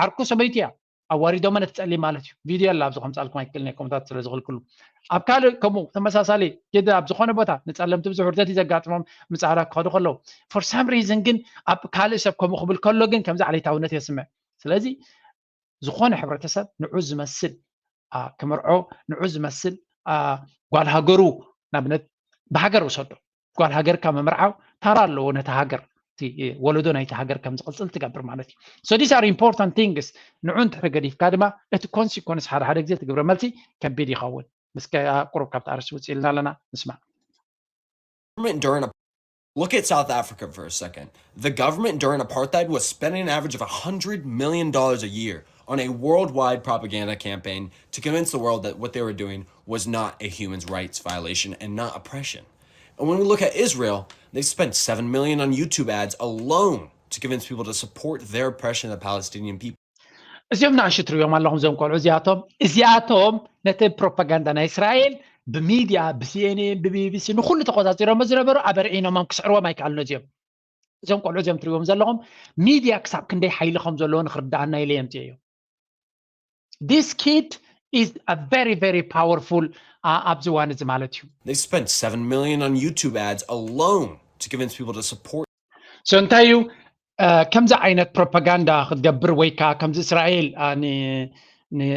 ዓርኩ ሰበይቲ እያ ኣዋሪዶማ ነቲ ጸሊም ማለት እዩ። ቪድዮ ኣላ ኣብዚ ከምጻልኩም ኣይክልን ኮምታት ስለ ዝኽልክሉ ኣብ ካልእ ከምኡ ተመሳሳሊ ኬድ ኣብ ዝኾነ ቦታ ንጸለምቲ ብዙሕ ውርደት እዩ ዘጋጥሞም ምጻዕዳ ክኸዱ ከለዉ for some reason ግን ኣብ ካልእ ሰብ ከምኡ ክብል ከሎ ግን ከምዚ ዓሌታውነት የስምዕ። ስለዚ ዝኾነ ሕብረተሰብ ንዑ ዝመስል ክምርዖ ንዑ ዝመስል ጓል ሃገሩ ንኣብነት ብሃገር ውሰዶ ጓል ሃገርካ ምምርዓው ታራ ኣለዎ ነቲ ሃገር ወለዶ ናይቲ ሃገር ከም ዝቕፅል ትገብር ማለት እዩ። So these are important things። ንዑ እንድሕሪ ገዲፍካ ድማ እቲ ኮንሲኮንስ ሓደ ሓደ ግዜ እቲ ግብረ መልሲ ከቢድ ይኸውን። ምስከ ቁሩብ ካብቲ ኣርእስቲ ውፅእ ኢልና ኣለና ንስማዕ። Government during a look at South Africa for a second. The government during apartheid was spending an average of a hundred million dollars a year on a worldwide propaganda campaign to convince the world that what they were doing was not a human rights violation and not oppression. And when we look at Israel, they've spent seven million on YouTube ads alone to convince people to support their oppression of the Palestinian people. እዚኦም ንኣሹ ትሪእዎም ኣለኹም እዞም ቆልዑ እዚኣቶም እዚኣቶም ነቲ ፕሮፓጋንዳ ናይ እስራኤል ብሚድያ ብሲኤንኤን ብቢቢሲ ንኩሉ ተቆፃፂሮም ዝነበሩ ኣበርዒኖሞም ክስዕርዎም ኣይከኣሉን። እዚኦም እዞም ቆልዑ እዚኦም ትሪእዎም ዘለኹም ሚድያ ክሳብ ክንደይ ሓይሊ ከም ዘለዎ ንክርዳኣና ኢለ የምፅኦ እዮም። This kid is a very, very powerful, uh, ኣብዚ እዋን እዚ ማለት እዩ። They spent seven million on YouTube ads alone to convince people to support. So እንታይ እዩ ከምዚ ዓይነት ፕሮፓጋንዳ ክትገብር ወይ ከዓ ከምዚ እስራኤል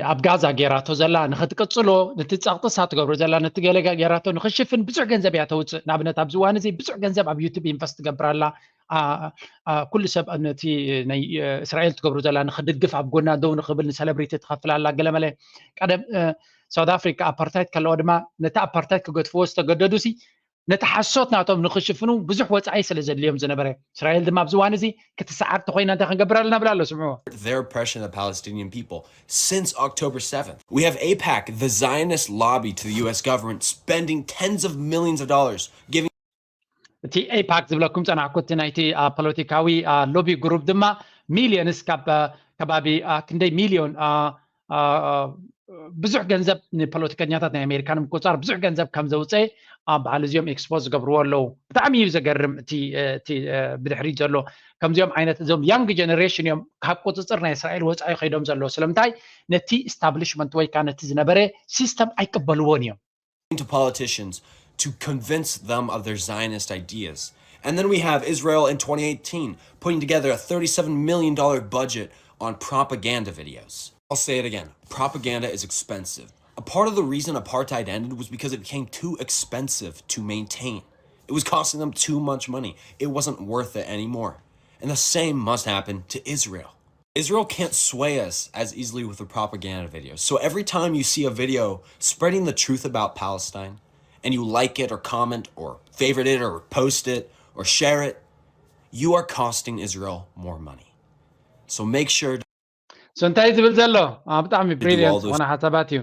ኣብ ጋዛ ገይራቶ ዘላ ንክትቅፅሎ፣ ነቲ ፀቕጥሳ ትገብሮ ዘላ፣ ነቲ ገለ ገይራቶ ንክሽፍን ብዙሕ ገንዘብ እያ ተውፅእ። ንኣብነት ኣብዚ እዋን እዚ ብዙሕ ገንዘብ ኣብ ዩቱብ ኢንቨስት ትገብር ኣላ። ኩሉ ሰብ ነቲ ናይ እስራኤል ትገብሮ ዘላ ንክድግፍ ኣብ ጎና ደው ንክብል ንሰለብሪቲ ትኸፍል ኣላ። ገለመለ ቀደም ሳውት ኣፍሪካ ኣፓርታይድ ከለዎ ድማ ነቲ ኣፓርታይድ ክገድፍዎ ዝተገደዱ ሲ ነቲ ሓሶት ናቶም ንክሽፍኑ ብዙሕ ወፃኢ ስለ ዘድልዮም ዝነበረ፣ እስራኤል ድማ ኣብዚ እዋን እዚ ክትሰዓር ተኮይና እንታይ ክንገብር ኣለና ብላ ኣሎ። ስምዕዎ። Their oppression of the Palestinian people since October seventh. We have AIPAC, the Zionist lobby to the U S government, spending tens of millions of dollars giving እቲ ኤይፓክ ዝብለኩም ፀናሕኩ፣ እቲ ናይቲ ፖለቲካዊ ሎቢ ግሩፕ ድማ ሚሊዮንስ ካብ ከባቢ ክንደይ ሚሊዮን ብዙሕ ገንዘብ ንፖለቲከኛታት ናይ ኣሜሪካ ንምቁፃር ብዙሕ ገንዘብ ከም ዘውፀ በዓል እዚኦም ኤክስፖዝ ዝገብርዎ ኣለዉ። ብጣዕሚ እዩ ዘገርም እቲ ብድሕሪት ዘሎ። ከምዚኦም ዓይነት እዞም ያንግ ጀነሬሽን እዮም ካብ ቁፅፅር ናይ እስራኤል ወፃኢ ከይዶም ዘለዉ። ስለምንታይ? ነቲ ኢስታብሊሽመንት ወይ ከዓ ነቲ ዝነበረ ሲስተም ኣይቅበልዎን እዮም። To politicians to convince them of their Zionist ideas. And then we have Israel in twenty eighteen putting together a thirty-seven million dollar budget on propaganda videos. I'll say it again, propaganda is expensive. A part of the reason apartheid ended was because it became too expensive to maintain. It was costing them too much money. It wasn't worth it anymore. And the same must happen to Israel. Israel can't sway us as easily with the propaganda videos. So every time you see a video spreading the truth about Palestine, and you like it or comment or favorite it or post it or share it, you are costing Israel more money. So make sure so እንታይ ዝብል ዘሎ ብጣዕሚ ብሪሊየንት ዝኾነ ሓሳባት እዩ።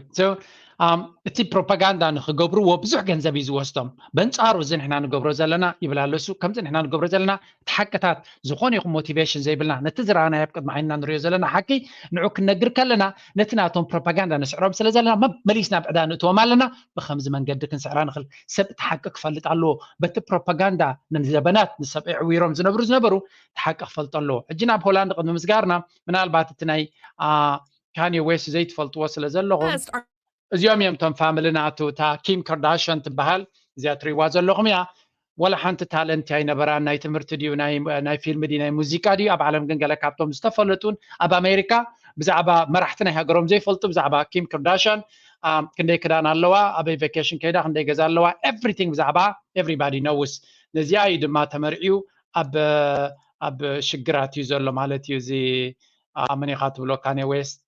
እቲ ፕሮፓጋንዳ ንክገብርዎ ብዙሕ ገንዘብ እዩ ዝወስዶም። በንፃሩ እዚ ንሕና ንገብሮ ዘለና ይብል ኣሎ እሱ። ከምዚ ንሕና ንገብሮ ዘለና እቲ ሓቅታት ዝኾነ ይኹን ሞቲቬሽን ዘይብልና ነቲ ዝረኣናዮ ኣብ ቅድሚ ዓይንና ንሪኦ ዘለና ሓቂ ንዑ ክንነግር ከለና ነቲ ናቶም ፕሮፓጋንዳ ንስዕሮም ስለ ዘለና መመሊስና ኣብ ዕዳ ንእትዎም ኣለና። ብከምዚ መንገዲ ክንስዕራ ንኽእል። ሰብ እቲ ሓቂ ክፈልጥ ኣለዎ። በቲ ፕሮፓጋንዳ ንዘበናት ንሰብ ኣዕዊሮም ዝነብሩ ዝነበሩ እቲ ሓቂ ክፈልጡ ኣለዎ። ሕጂ ናብ ሆላንድ ቅድሚ ምስጋርና ምናልባት እቲ ናይ ካንየ ዌስት ዘይትፈልጥዎ ስለ ዘለኹም እዚኦም እዮም እቶም ፋሚሊ ናቱ። እታ ኪም ካርዳሽያን ትበሃል እዚኣ ትሪዋ ዘለኹም እያ። ወላ ሓንቲ ታለንት ኣይነበራን። ናይ ትምህርቲ ድዩ ናይ ፊልም ድዩ ናይ ሙዚቃ ድዩ ኣብ ዓለም ግን ገለ ካብቶም ዝተፈለጡን ኣብ ኣሜሪካ ብዛዕባ መራሕቲ ናይ ሃገሮም ዘይፈልጡ ብዛዕባ ኪም ካርዳሽያን ክንደይ ክዳን ኣለዋ፣ ኣበይ ቬኬሽን ከይዳ፣ ክንደይ ገዛ ኣለዋ፣ ኤቭሪቲንግ ብዛዕባ ኤቭሪባዲ ነውስ። ነዚኣ እዩ ድማ ተመርዕዩ ኣብ ኣብ ሽግራት እዩ ዘሎ ማለት እዩ። እዚ መኒኻ ትብሎ ካንየ ዌስት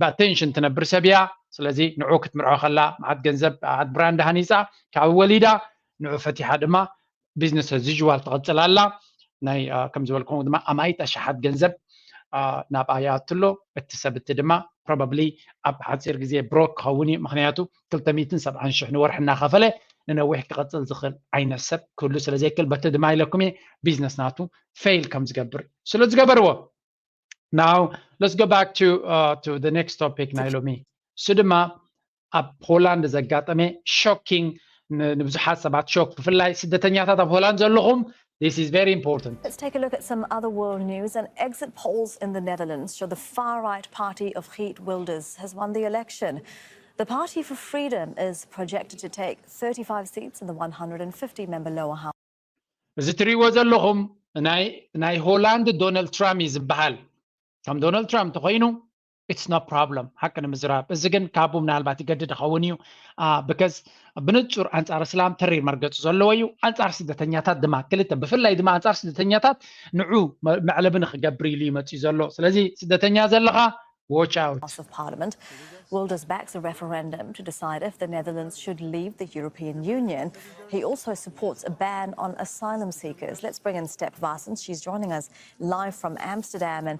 ብኣቴንሽን ትነብር ሰብ እያ። ስለዚ ንዑ ክትምርዖ ከላ መዓት ገንዘብ መዓት ብራንድ ሃኒፃ ካብኡ ወሊዳ ንዑ ፈቲሓ ድማ ቢዝነስ ኣዝ ዩዥዋል ትቐፅል ኣላ። ናይ ከም ዝበልኩም ድማ ኣማኢት ኣሽሓት ገንዘብ ናብኣ ይኣቱ ኣሎ። እቲ ሰብ እቲ ድማ ፕሮባብሊ ኣብ ሓፂር ግዜ ብሮክ ክኸውን እዩ። ምክንያቱ ክልተ ሚእትን ሰብዓን ሽሕ ንወርሒ እናኸፈለ ንነዊሕ ክቐፅል ዝኽእል ዓይነት ሰብ ክህሉ ስለ ዘይክእል በቲ ድማ ኢለኩም እየ ቢዝነስ ናቱ ፌይል ከም ዝገብር ስለ ዝገበርዎ። Now let's go back to uh, to the next topic ናይ ሎሚ። እሱ ድማ ኣብ ሆላንድ ዘጋጠመ ሾኪንግ ንብዙሓት ሰባት ሾክ ብፍላይ ስደተኛታት ኣብ ሆላንድ ዘለኹም this is very important. Let's take a look at some other world news. And exit polls in the Netherlands show the far-right party of Geert Wilders has won the election. The Party for Freedom is projected to take thirty-five seats in the one hundred and fifty member lower house. እዚ ትሪእዎ ዘለኹም ናይ ሆላንድ ዶናልድ ትራምፕ እዩ ዝበሃል። ከም ዶናልድ ትራምፕ ተኮይኑ it's no problem ሓቂ ንምዝራብ። እዚ ግን ካብኡ ምናልባት ይገድድ ይኸውን እዩ። ብከዝ ብንጹር ኣንጻር እስላም ተሪር መርገጺ ዘለዎ እዩ። ኣንጻር ስደተኛታት ድማ ክልተ ብፍላይ ድማ ኣንጻር ስደተኛታት ንዑ መዕለቢ ንክገብር ኢሉ ይመጽእ ዘሎ። ስለዚ ስደተኛ ዘለኻ watch out. House of Parliament. Wilders backs a referendum to decide if the Netherlands should leave the European Union. He also supports a ban on asylum seekers. Let's bring in Step Varsens. She's joining us live from Amsterdam. And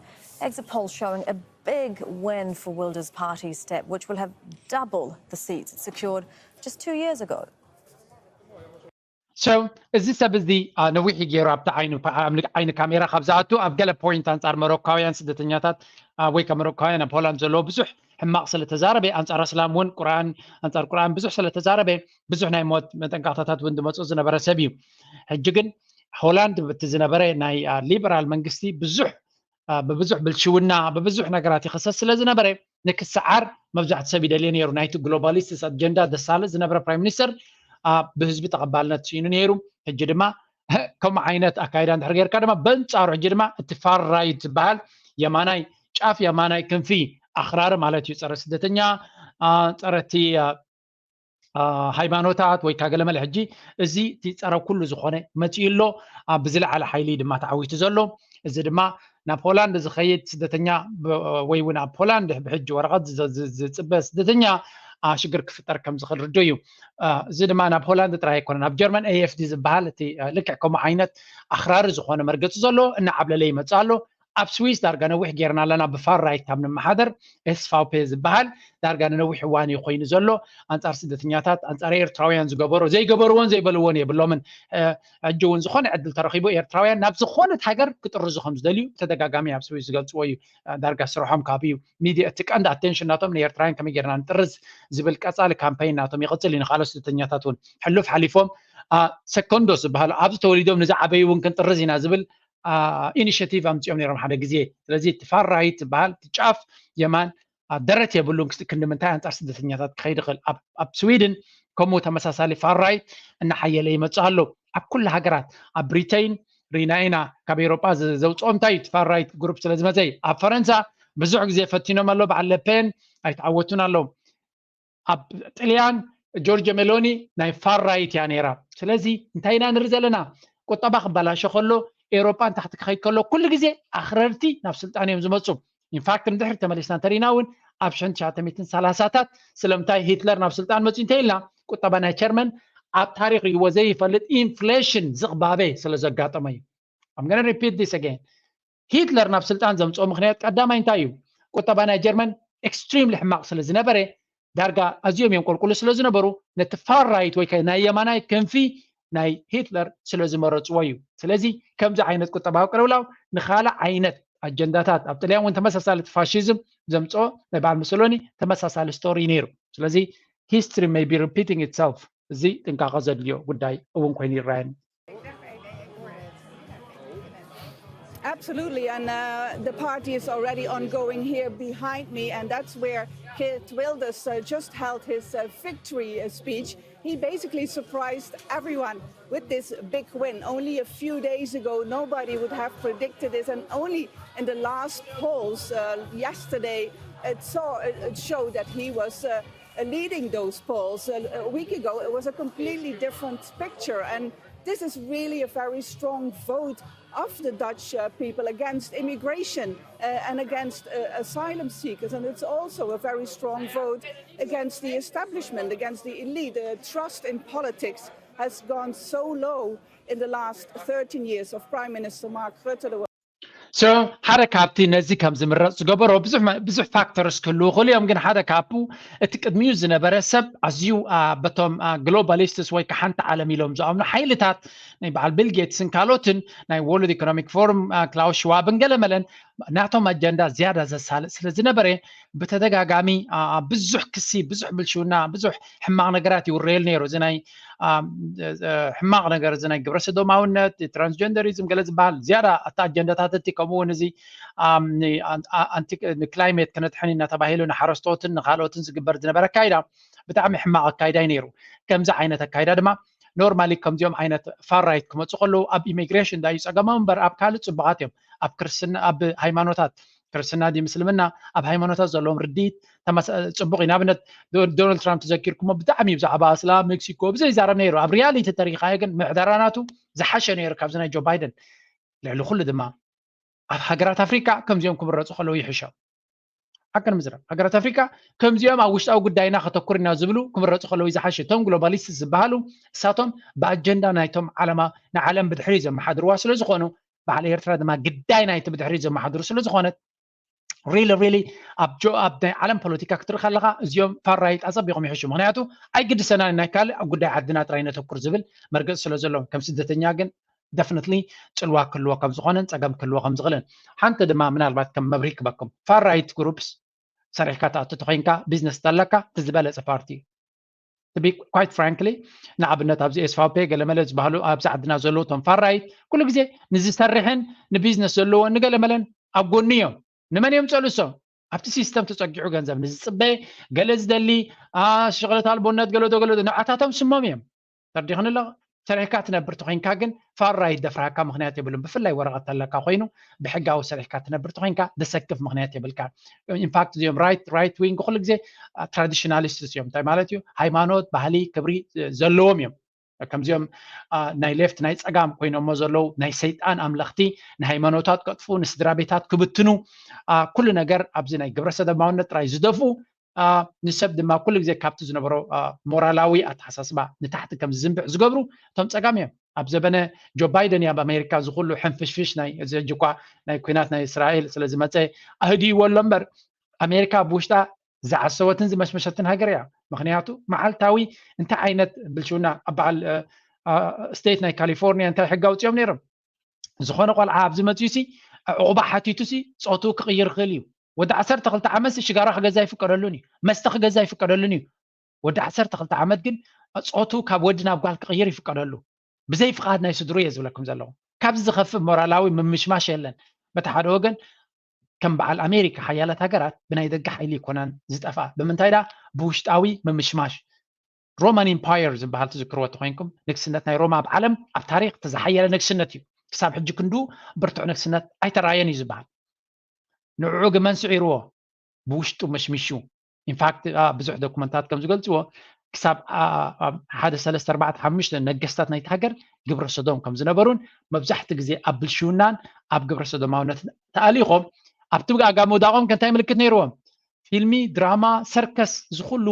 exit polls showing a big win for Wilders' party, Step, which will have double the seats it secured just two years ago. So እዚ ሰብ እዚ ነዊሕ ገይሩ ኣብቲ ዓይኒ ካሜራ ካብ ዝኣቱ ኣብ ገለ ፖይንት ኣንፃር መሮካውያን ስደተኛታት ወይ ከ መሮካውያን ኣብ ሆላንድ ዘለዎ ብዙሕ ሕማቕ ስለተዛረበ ኣንፃር ኣስላም እውን ቁርኣን ኣንፃር ቁርኣን ብዙሕ ስለተዛረበ ብዙሕ ናይ ሞት መጠንቀቕታታት እውን ዝመፅኡ ዝነበረ ሰብ እዩ። ሕጂ ግን ሆላንድ እቲ ዝነበረ ናይ ሊበራል መንግስቲ ብዙሕ ብብዙሕ ብልሽውና ብብዙሕ ነገራት ይኸሰስ ስለ ዝነበረ ንክሰዓር መብዛሕቲ ሰብ ይደልየ ነይሩ። ናይቲ ግሎባሊስትስ ኣጀንዳ ደሳለ ዝነበረ ፕራይም ሚኒስተር ብህዝቢ ተቐባልነት ስኢኑ ነይሩ። ሕጂ ድማ ከምኡ ዓይነት ኣካይዳ እንድሕር ጌርካ ድማ በንጻሩ ሕጂ ድማ እቲ ፋር ራይት ዝበሃል የማናይ ጫፍ የማናይ ክንፊ ኣኽራሪ ማለት እዩ፣ ጸረ ስደተኛ፣ ጸረ እቲ ሃይማኖታት ወይ ካገለመለ ሕጂ እዚ እቲ ጸረ ኩሉ ዝኾነ መጺኡ ኣሎ። ብዝለዓለ ሓይሊ ድማ ተዓዊቱ ዘሎ እዚ ድማ ናብ ሆላንድ ዝኸይድ ስደተኛ ወይ እውን ኣብ ሆላንድ ብሕጂ ወረቐት ዝጽበ ስደተኛ ሽግር ክፍጠር ከም ዝኽእል ርዱ እዩ። እዚ ድማ ናብ ሆላንድ ጥራይ ኣይኮነን፣ ኣብ ጀርመን ኤኤፍዲ ዝበሃል እቲ ልክዕ ከምኡ ዓይነት ኣኽራሪ ዝኾነ መርገፂ ዘሎ እናዓብለለ ይመፅእ ኣሎ። ኣብ ስዊስ ዳርጋ ነዊሕ ጌርና ኣለና ብፋር ራይት ካብ ንመሓደር። ኤስፋውፔ ዝበሃል ዳርጋ ንነዊሕ እዋን እዩ ኮይኑ ዘሎ። ኣንፃር ስደተኛታት፣ ኣንፃር ኤርትራውያን ዝገበሮ ዘይገበርዎን ዘይበልዎን የብሎምን። ሕጂ እውን ዝኾነ ዕድል ተረኺቡ ኤርትራውያን ናብ ዝኾነት ሃገር ክጥርዙ ከም ዝደልዩ ብተደጋጋሚ ኣብ ስዊስ ዝገልፅዎ እዩ። ዳርጋ ስርሖም ካብ እዩ ሚድያ እቲ ቀንዲ ኣቴንሽን ናቶም ንኤርትራውያን ከመይ ጌርና ንጥርዝ ዝብል ቀፃሊ ካምፓይን ናቶም ይቕፅል እዩ። ንካልኦት ስደተኛታት እውን ሕሉፍ ሓሊፎም ሰኮንዶስ ዝበሃሉ ኣብዚ ተወሊዶም ንዝዓበዩ እውን ክንጥርዝ ኢና ዝብል ኢኒሽቲቭ ኣምፅኦም ነይሮም ሓደ ግዜ። ስለዚ እቲ ፋር ራይት ዝበሃል እቲ ጫፍ የማን ደረት የብሉን። ክንዲ ምንታይ ኣንፃር ስደተኛታት ክኸይድ ይኽእል። ኣብ ስዊድን ከምኡ ተመሳሳሊ ፋር ራይት እናሓየለ ይመፅእ ኣሎ። ኣብ ኩሉ ሃገራት ኣብ ብሪተይን ርኢና ኢና ካብ ኤውሮጳ ዘውፅኦም እንታይ እዩ? ፋር ራይት ግሩፕ ስለ ዝመፀ እዩ። ኣብ ፈረንሳ ብዙሕ ግዜ ፈቲኖም ኣሎ። በዓል ለፔን ኣይተዓወቱን ኣለዉ። ኣብ ጥልያን ጆርጆ ሜሎኒ ናይ ፋር ራይት እያ ነይራ። ስለዚ እንታይ ኢና ንርኢ ዘለና? ቁጠባ ክበላሾ ከሎ ኤውሮጳ ንታሕቲ ክኸይድ ከሎ ኩሉ ግዜ ኣኽረርቲ ናብ ስልጣን እዮም ዝመፁ። ኢንፋክት ንድሕሪ ተመሊስና እንተሪና እውን ኣብ ሽሕን ትሽዓተ ሚእትን ሰላሳታት ስለምንታይ ሂትለር ናብ ስልጣን መፅኡ እንተኢልና ቁጠባ ናይ ጀርመን ኣብ ታሪክ ሪእዎ ዘይፈልጥ ኢንፍሌሽን ዝቕባበ ስለ ዘጋጠመ እዩ። I'm gonna repeat this again. ሂትለር ናብ ስልጣን ዘምፅኦ ምክንያት ቀዳማይ እንታይ እዩ? ቁጠባ ናይ ጀርመን ኤክስትሪምሊ ሕማቕ ስለ ዝነበረ ዳርጋ ኣዝዮም እዮም ቆልቁሉ ስለ ዝነበሩ ነቲ ፋር ራይት ወይ ናይ የማናይ ክንፊ ናይ ሂትለር ስለ ዝመረፅዎ እዩ። ስለዚ ከምዚ ዓይነት ቁጠባዊ ቅልውላው ንካልእ ዓይነት ኣጀንዳታት ኣብ ጥልያን እውን ተመሳሳሊ ፋሽዝም ዘምፅኦ ናይ በዓል ሙሶሎኒ ተመሳሳሊ ስቶሪ ነይሩ። ስለዚ history may be repeating itself። እዚ ጥንቃቐ ዘድልዮ ጉዳይ እውን ኮይኑ ይረኣየኒ። Absolutely, and uh, the party is already ongoing here behind me, and that's where Geert Wilders uh, just held his uh, victory uh, speech. He basically surprised everyone with this big win. Only a few days ago, nobody would have predicted this, and only in the last polls uh, yesterday, it saw it showed that he was uh, uh, leading those polls. A, a week ago, it was a completely different picture, and this is really a very strong vote of the Dutch uh, people against immigration uh, and against uh, asylum seekers. And it's also a very strong vote against the establishment, against the elite. Uh, trust in politics has gone so low in the last thirteen years of Prime Minister Mark Rutte. So ሓደ ካብቲ ነዚ ከም ዝምረፅ ዝገበሮ ብዙሕ ፋክተርስ ክህልዉ ይኽእሉ እዮም፣ ግን ሓደ ካብኡ እቲ ቅድሚኡ ዝነበረ ሰብ ኣዝዩ በቶም ግሎባሊስትስ ወይ ከዓ ሓንቲ ዓለም ኢሎም ዝኣምኑ ሓይልታት ናይ በዓል ቢል ጌትስን ካልኦትን ናይ ወርልድ ኢኮኖሚክ ፎርም ክላውስ ሽዋብን ገለመለን ናቶም ኣጀንዳ ዝያዳ ዘሳልጥ ስለ ዝነበረ ብተደጋጋሚ ብዙሕ ክሲ፣ ብዙሕ ብልሽውና፣ ብዙሕ ሕማቕ ነገራት ይውረየሉ ነይሩ። እዚ ናይ ሕማቕ ነገር እዚ ናይ ግብረ ሰዶማውነት፣ ትራንስጀንደሪዝም ገለ ዝበሃል ዝያዳ ኣቲ ኣጀንዳታት እቲ ከምኡ እውን እዚ ንክላይሜት ክነድሕን ኢና ተባሂሉ ንሓረስቶትን ንካልኦትን ዝግበር ዝነበረ ኣካይዳ ብጣዕሚ ሕማቕ ኣካይዳ እዩ ነይሩ። ከምዚ ዓይነት ኣካይዳ ድማ ኖርማሊ ከምዚኦም ዓይነት ፋር ራይት ክመፁ ከለዉ ኣብ ኢሚግሬሽን ዳዩ ፀገሞም እምበር ኣብ ካልእ ፅቡቓት እዮም። ኣብ ክርስትና ኣብ ሃይማኖታት ክርስትና ድዩ ምስልምና ኣብ ሃይማኖታት ዘለዎም ርድኢት ጽቡቕ እዩ። ንኣብነት ዶናልድ ትራምፕ ተዘኪርኩሞ ብጣዕሚ ብዛዕባ እስላም ሜክሲኮ ብዘይ ይዛረብ ነይሩ። ኣብ ሪያሊቲ ተሪኻዮ ግን ምሕደራ ናቱ ዝሓሸ ነይሩ ካብዚ ናይ ጆ ባይደን። ልዕሊ ኩሉ ድማ ኣብ ሃገራት ኣፍሪካ ከምዚኦም ክምረፁ ከለዉ ይሕሾም። ሓቂ ንምዝራብ ሃገራት ኣፍሪካ ከምዚኦም ኣብ ውሽጣዊ ጉዳይና ከተኩር ኢና ዝብሉ ክምረፁ ከለዉ ዝሓሸ። እቶም ግሎባሊስት ዝበሃሉ እሳቶም ብኣጀንዳ ናይቶም ዓለማ ንዓለም ብድሕሪ ዘመሓድርዋ ስለ ዝኾኑ በዓል ኤርትራ ድማ ግዳይ ናይቲ ብድሕሪ ዘመሓድሩ ስለ ዝኾነት ሪሊ ሪሊ ኣብ ናይ ዓለም ፖለቲካ ክትርኢ ከለካ እዚኦም ፋራይት ኣፀቢቆም ይሕሹ። ምክንያቱ ኣይግድሰናን ናይ ካልእ ኣብ ጉዳይ ዓድና ጥራይ ነተኩር ዝብል መርገፂ ስለ ዘለዎም ከም ስደተኛ ግን ደፍነትሊ ፅልዋ ክህልዎ ከም ዝኾነን ፀገም ክህልዎ ከም ዝኽእልን ሓንቲ ድማ ምናልባት ከም መብርሂ ክበኩም ፋራይት ግሩፕስ ሰሪሕካ ትኣቱ ተኮይንካ ቢዝነስ ተለካ እቲ ዝበለፀ ፓርቲ እዩ። To be quite frankly ንኣብነት ኣብዚ ኤስፋፔ ገለመለ ዝበሃሉ ኣብዚ ዓድና ዘለዉ እቶም ፋራይት ኩሉ ግዜ ንዝሰርሕን ንቢዝነስ ዘለዎን ንገለመለን ኣብ ጎኒ እዮም። ንመን እዮም ፀልሶም? ኣብቲ ሲስተም ተፀጊዑ ገንዘብ ንዝፅበ ገለ ዝደሊ ሸቕለት ኣልቦነት ገለዶ ገለዶ ንብዓታቶም ስሞም እዮም። ተርዲኽንሎ ሰሪሕካ ትነብር ተኮይንካ ግን ፋራ ይደፍራካ ምክንያት የብሉን። ብፍላይ ወረቐት ኣለካ ኮይኑ ብሕጋዊ ሰሪሕካ ትነብር ተኮይንካ ደሰክፍ ምክንያት የብልካ። ኢንፋክት እዚኦም ራይት ራይት ዊንግ ኩሉ ግዜ ትራዲሽናሊስት እዮም። እንታይ ማለት እዩ? ሃይማኖት፣ ባህሊ፣ ክብሪ ዘለዎም እዮም። ከምዚኦም ናይ ሌፍት ናይ ፀጋም ኮይኖሞ ዘለዉ ናይ ሰይጣን ኣምለኽቲ ንሃይማኖታት ከጥፉ ንስድራ ቤታት ክብትኑ ኩሉ ነገር ኣብዚ ናይ ግብረ ሰዶማውነት ጥራይ ዝደፍኡ ንሰብ ድማ ኩሉ ግዜ ካብቲ ዝነበሮ ሞራላዊ ኣተሓሳስባ ንታሕቲ ከም ዝዝንብዕ ዝገብሩ እቶም ፀጋም እዮም። ኣብ ዘበነ ጆ ባይደን ኣብ ኣሜሪካ ዝኩሉ ሕንፍሽፍሽ ናይ እዚ ሕጂ እኳ ናይ ኩናት ናይ እስራኤል ስለ ዝመፀ ኣህድይዎ ኣሎ እምበር ኣሜሪካ ብውሽጣ ዝዓሰወትን ዝመሽመሸትን ሃገር እያ። ምክንያቱ መዓልታዊ እንታይ ዓይነት ብልሽውና ኣብ በዓል ስቴት ናይ ካሊፎርኒያ እንታይ ሕጊ ኣውፅኦም ነይሮም? ዝኾነ ቆልዓ ኣብዚ መፅኡ ሲ ዕቑባ ሓቲቱ ሲ ፆቱ ክቕይር ይኽእል እዩ። ወዲ ዓሰርተ ክልተ ዓመት ሲ ሽጋራ ክገዛ ይፍቀደሉን እዩ፣ መስተ ክገዛ ይፍቀደሉን እዩ። ወዲ ዓሰርተ ክልተ ዓመት ግን ፆቱ ካብ ወዲ ናብ ጓል ክቕይር ይፍቀደሉ። ብዘይ ፍቓድ ናይ ስድሩ እየ ዝብለኩም ዘለኹ። ካብዚ ዝኸፍእ ሞራላዊ ምምሽማሽ የለን። በቲ ሓደ ወገን ከም በዓል ኣሜሪካ ሓያላት ሃገራት ብናይ ደገ ሓይሊ ይኮናን ዝጠፍኣ። ብምንታይ ዳ? ብውሽጣዊ ምምሽማሽ። ሮማን ኢምፓየር ዝበሃል ትዝክርዎ ተኮይንኩም ንግስነት ናይ ሮማ ኣብ ዓለም ኣብ ታሪክ እቲ ዝሓየለ ንግስነት እዩ። ክሳብ ሕጂ ክንዱ ብርቱዕ ንግስነት ኣይተራየን እዩ ዝበሃል። ንዕዑ ግን መን ስዒርዎ? ብውሽጡ መሽሚሹ። ኢንፋክት ብዙሕ ዶኩመንታት ከም ዝገልፅዎ ክሳብ ሓደ ሰለስተ ኣርባዕተ ሓሙሽተ ነገስታት ናይቲ ሃገር ግብረ ሰዶም ከም ዝነበሩን መብዛሕቲ ግዜ ኣብ ብልሽውናን ኣብ ግብረ ሰዶማውነት ተኣሊኾም ኣብቲ ኣጋ ምውዳቖም ከ እንታይ ምልክት ነይርዎም? ፊልሚ፣ ድራማ፣ ሰርከስ ዝኩሉ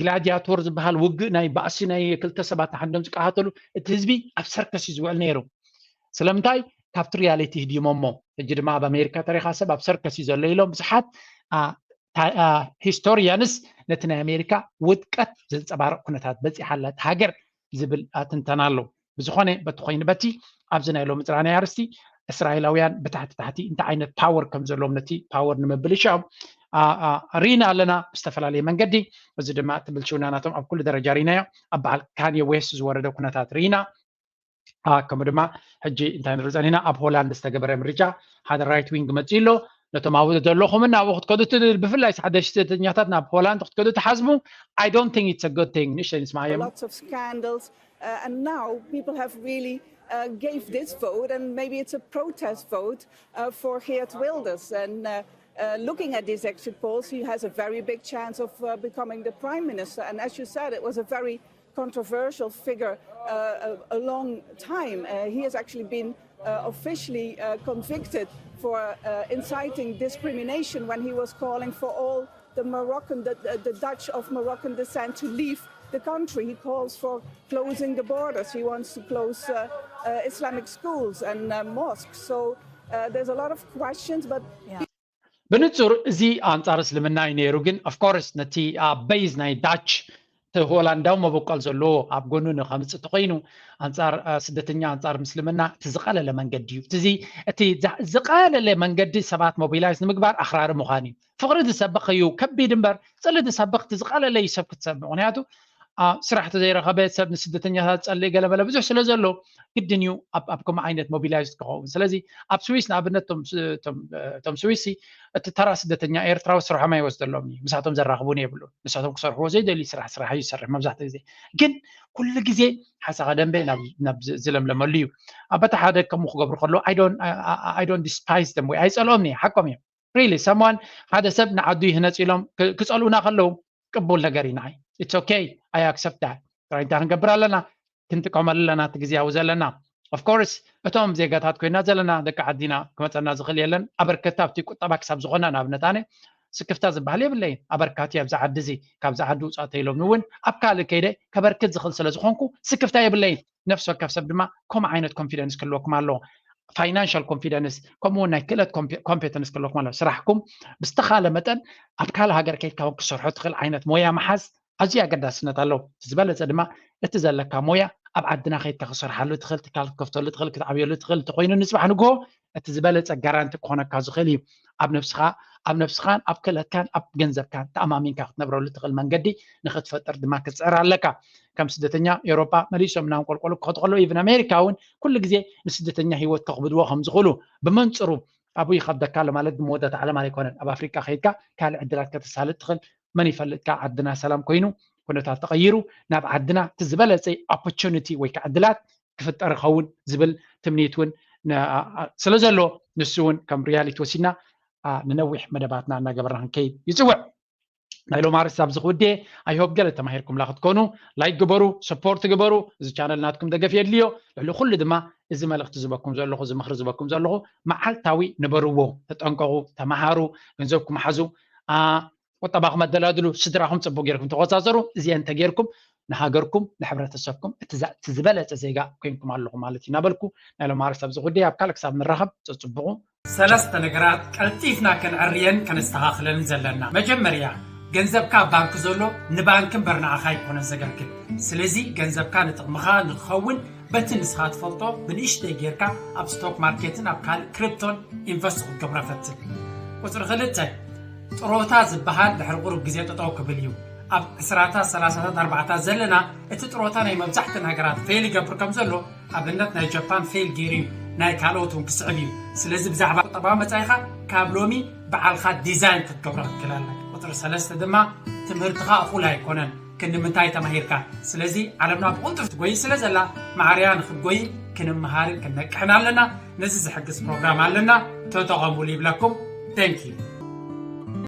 ግላዲያቶር ዝበሃል ውግእ ናይ ባእሲ ናይ ክልተ ሰባት ሓንዶም ዝቀሃተሉ እቲ ህዝቢ ኣብ ሰርከስ እዩ ዝውዕል ነይሩ። ስለምንታይ? ካብቲ ሪያሊቲ ህዲሞሞ። ሕጂ ድማ ኣብ ኣሜሪካ ተሪኻ ሰብ ኣብ ሰርከስ እዩ ዘሎ ኢሎም ብዙሓት ሂስቶሪያንስ ነቲ ናይ ኣሜሪካ ውድቀት ዘንፀባርቕ ኩነታት በፂሓ ኣላ ሃገር ዝብል ትንተና ኣሎ። ብዝኾነ በቲ ኮይኑ በቲ ኣብዚ ናይ ሎሚ ፅራናይ ኣርስቲ እስራኤላውያን ብታሕቲ ታሕቲ እንታይ ዓይነት ፓወር ከም ዘለዎም ነቲ ፓወር ንምብልሻው ሪና ኣለና ብዝተፈላለየ መንገዲ። እዚ ድማ እቲ ብልሽውና ናቶም ኣብ ኩሉ ደረጃ ሪናዮ። ኣብ በዓል ካንየ ዌስት ዝወረደ ኩነታት ሪና። ከምኡ ድማ ሕጂ እንታይ ንርኢ ጸኒና ኣብ ሆላንድ ዝተገበረ ምርጫ ሓደ ራይት ዊንግ መፅኡ ኣሎ። ነቶም ኣብኡ ዘለኹምን ኣብኡ ክትከዱ ብፍላይ ሓደሽተኛታት ናብ ሆላንድ ክትከዱ ትሓስቡ I don't think it's a good thing። ንእሽተይ ንስማዮም። Lots of scandals, uh, and now people have really uh, gave this vote, and maybe it's a protest vote uh, for Geert Wilders. And uh, uh, looking at these exit polls, he has a very big chance of uh, becoming the prime minister. And as you said, it was a very controversial figure uh, a, a long time. Uh, he has actually been uh, officially uh, convicted for uh, inciting discrimination when he was calling for all the Moroccan, the, the, the Dutch of Moroccan descent to leave the country. He calls for closing the borders. He wants to close uh, uh, Islamic schools and uh, mosques. So uh, there's a lot of questions, but yeah. ብንጹር እዚ ኣንጻር እስልምና እዩ ነይሩ። ግን of course ነቲ ኣብ ቤዝ ናይ ዳች እቲ ሆላንዳዊ መበቆል ዘለዎ ኣብ ጎኑ ንኸምጽእ ተኮይኑ ኣንጻር ስደተኛ ኣንጻር ምስልምና እቲ ዝቐለለ መንገዲ እዩ። እዚ እቲ ዝቐለለ መንገዲ ሰባት ሞቢላይዝ ንምግባር ኣኽራሪ ምዃን እዩ። ፍቕሪ ዝሰብኽ እዩ ከቢድ እምበር ጽልኢ ዝሰብኽ እቲ ዝቐለለ እዩ ሰብ ክትሰብእ። ምኽንያቱ ስራሕ ተዘይረኸበ ሰብ ንስደተኛታት ጸልእ ገለመለ ብዙሕ ስለ ዘሎ ግድን እዩ ኣብ ከምኡ ዓይነት ሞቢላይዝ ክኸውን። ስለዚ ኣብ ስዊስ ንኣብነት እቶም ስዊስ እቲ ተራ ስደተኛ ኤርትራዊ ስርሖም ኣይወስደሎም እዩ። ምሳቶም ዘራኽቡን የብሉን። ንሳቶም ክሰርሕዎ ዘይደልዩ ስራሕ ስራሕ እዩ ዝሰርሕ መብዛሕትኡ ግዜ። ግን ኩሉ ግዜ ሓሳኻ ደንበ ናብ ዝለምለመሉ እዩ። ኣብ በታ ሓደ ከምኡ ክገብሩ ከለዉ I don't despise them ወይ ኣይጸልኦም እየ፣ ሓቆም እዮም። ሪሊ ሰምዋን ሓደ ሰብ ንዓዱ ይህነጽ ኢሎም ክጸልኡና ከለዉ ቅቡል ነገር እዩ ንዓይ። It's okay, I accept that። ጥራይ እንታይ ክንገብር ኣለና? ክንጥቀመሉ ኣለና እቲ ግዜያዊ ዘለና። Of course እቶም ዜጋታት ኮይና ዘለና ደቂ ዓዲና ክመፀና ዝኽእል የለን። ኣበርከቲ ኣብቲ ቁጠባ ክሳብ ዝኾና ንኣብነት ኣነ ስክፍታ ዝበሃል የብለይን። ኣበርካቲ ኣብዚ ዓዲ እዚ ካብዚ ዓዲ ውፃእ ተኢሎምኒ እውን ኣብ ካልእ ከይደ ከበርክት ዝኽእል ስለ ዝኾንኩ ስክፍታ የብለይን። ነፍሲ ወከፍ ሰብ ድማ ከምኡ ዓይነት ኮንፊደንስ ክህልወኩም ኣለዎ። ፋይናንሻል ኮንፊደንስ ከምኡ እውን ናይ ክእለት ኮምፔተንስ ክህልወኩም ኣለዎ። ስራሕኩም ብዝተኻለ መጠን ኣብ ካልእ ሃገር ከይድካ እውን ክሰርሖ ትኽእል ዓይነት ሞያ ምሓዝ ኣዝዩ ኣገዳስነት ኣለዎ። ዝበለፀ ድማ እቲ ዘለካ ሞያ ኣብ ዓድና ከይድካ ክሰርሓሉ ትኽእል፣ ትካል ክትከፍተሉ ትኽእል፣ ክትዓብየሉ ትኽእል እንተኮይኑ ንፅባሕ ንግሆ እቲ ዝበለፀ ጋራንቲ ክኾነካ ዝኽእል እዩ። ኣብ ነብስኻ ኣብ ነብስኻን ኣብ ክእለትካን ኣብ ገንዘብካን ተኣማሚንካ ክትነብረሉ ትኽእል መንገዲ ንክትፈጥር ድማ ክትፅዕር ኣለካ። ከም ስደተኛ ኤውሮጳ መሊሶም እናንቆልቆሉ ክኸዱ ከለዉ ኢቭን ኣሜሪካ እውን ኩሉ ግዜ ንስደተኛ ሂወት ከኽብድዎ ከም ዝኽእሉ ብመንፅሩ ኣብኡ ይኸብደካ ኣሎ ማለት መወዳእታ ዓለም ኣይኮነን። ኣብ ኣፍሪቃ ከይድካ ካልእ ዕድላት ከተሳልጥ ትኽእል። መን ይፈልጥካ፣ ዓድና ሰላም ኮይኑ፣ ኩነታት ተቐይሩ፣ ናብ ዓድና እቲ ዝበለጸ opportunity ወይ ከዓ ዕድላት ክፍጠር ይኸውን ዝብል ትምኒት እውን ስለ ዘሎ፣ ንሱ እውን ከም ሪያሊቲ ወሲድና ንነዊሕ መደባትና እናገበርና ክንከይድ ይፅውዕ። ናይ ሎም ኣርስት ኣብዚ ክውድየ። I hope ገለ ተማሂርኩምላ ክትኮኑ። ላይክ ግበሩ፣ ሰፖርት ግበሩ። እዚ ቻነል ናትኩም ደገፍ የድልዮ። ልዕሊ ኩሉ ድማ እዚ መልእኽቲ ዝበኩም ዘለኹ፣ እዚ ምኽሪ ዝበኩም ዘለኹ መዓልታዊ ንበርዎ። ተጠንቀቑ፣ ተመሃሩ፣ ገንዘብኩም ሓዙ፣ ቁጠባኹም ኣደላድሉ፣ ስድራኹም ፅቡቅ ጌርኩም ተቆፃፀሩ። እዚአን እንተጌርኩም ንሃገርኩም ንሕብረተሰብኩም እቲ ዝበለፀ ዜጋ ኮይንኩም ኣለኹም ማለት እዩ እናበልኩ ናይ ሎም ኣርስት ኣብዚ ጉዳይ ኣብ ካልእ ክሳብ ንራኸብ ፅፅብቑ። ሰለስተ ነገራት ቀልጢፍና ከነዕርየን ከነስተኻኽለንን ዘለና። መጀመርያ ገንዘብካ ኣብ ባንክ ዘሎ ንባንክ እምበር ንዓኻ ኣይኮነን ዘገልግል። ስለዚ ገንዘብካ ንጥቕምኻ ንክኸውን በቲ ንስኻ ትፈልጦ ብንእሽተይ ጌርካ ኣብ ስቶክ ማርኬትን ኣብ ካልእ ክሪፕቶን ኢንቨስት ክትገብሮ ፈትን። ቁፅሪ ክልተ ጥሮታ ዝበሃል ድሕሪ ቁሩብ ግዜ ጠጠው ክብል እዩ። ኣብ ዕስራታት ሰላሳታት ኣርባዕታት ዘለና እቲ ጥሮታ ናይ መብዛሕትእን ሃገራት ፌል ይገብር ከም ዘሎ ኣብነት ናይ ጃፓን ፌል ገይሩ እዩ፣ ናይ ካልኦት እውን ክስዕብ እዩ። ስለዚ ብዛዕባ ቁጠባዊ መፃኢኻ ካብ ሎሚ በዓልኻ ዲዛይን ክትገብሮ ክትክእል ኣለካ። ቁፅሪ ሰለስተ ድማ ትምህርትኻ እኹል ኣይኮነን። ክንዲ ምንታይ ተማሂርካ? ስለዚ ዓለምና ብቕልጡፍ ትጎይ ስለ ዘላ ማዕርያ ንክትጎይ ክንመሃርን ክንነቅሕን ኣለና። ነዚ ዝሕግዝ ፕሮግራም ኣለና። ተጠቐሙሉ ይብለኩም። Thank you።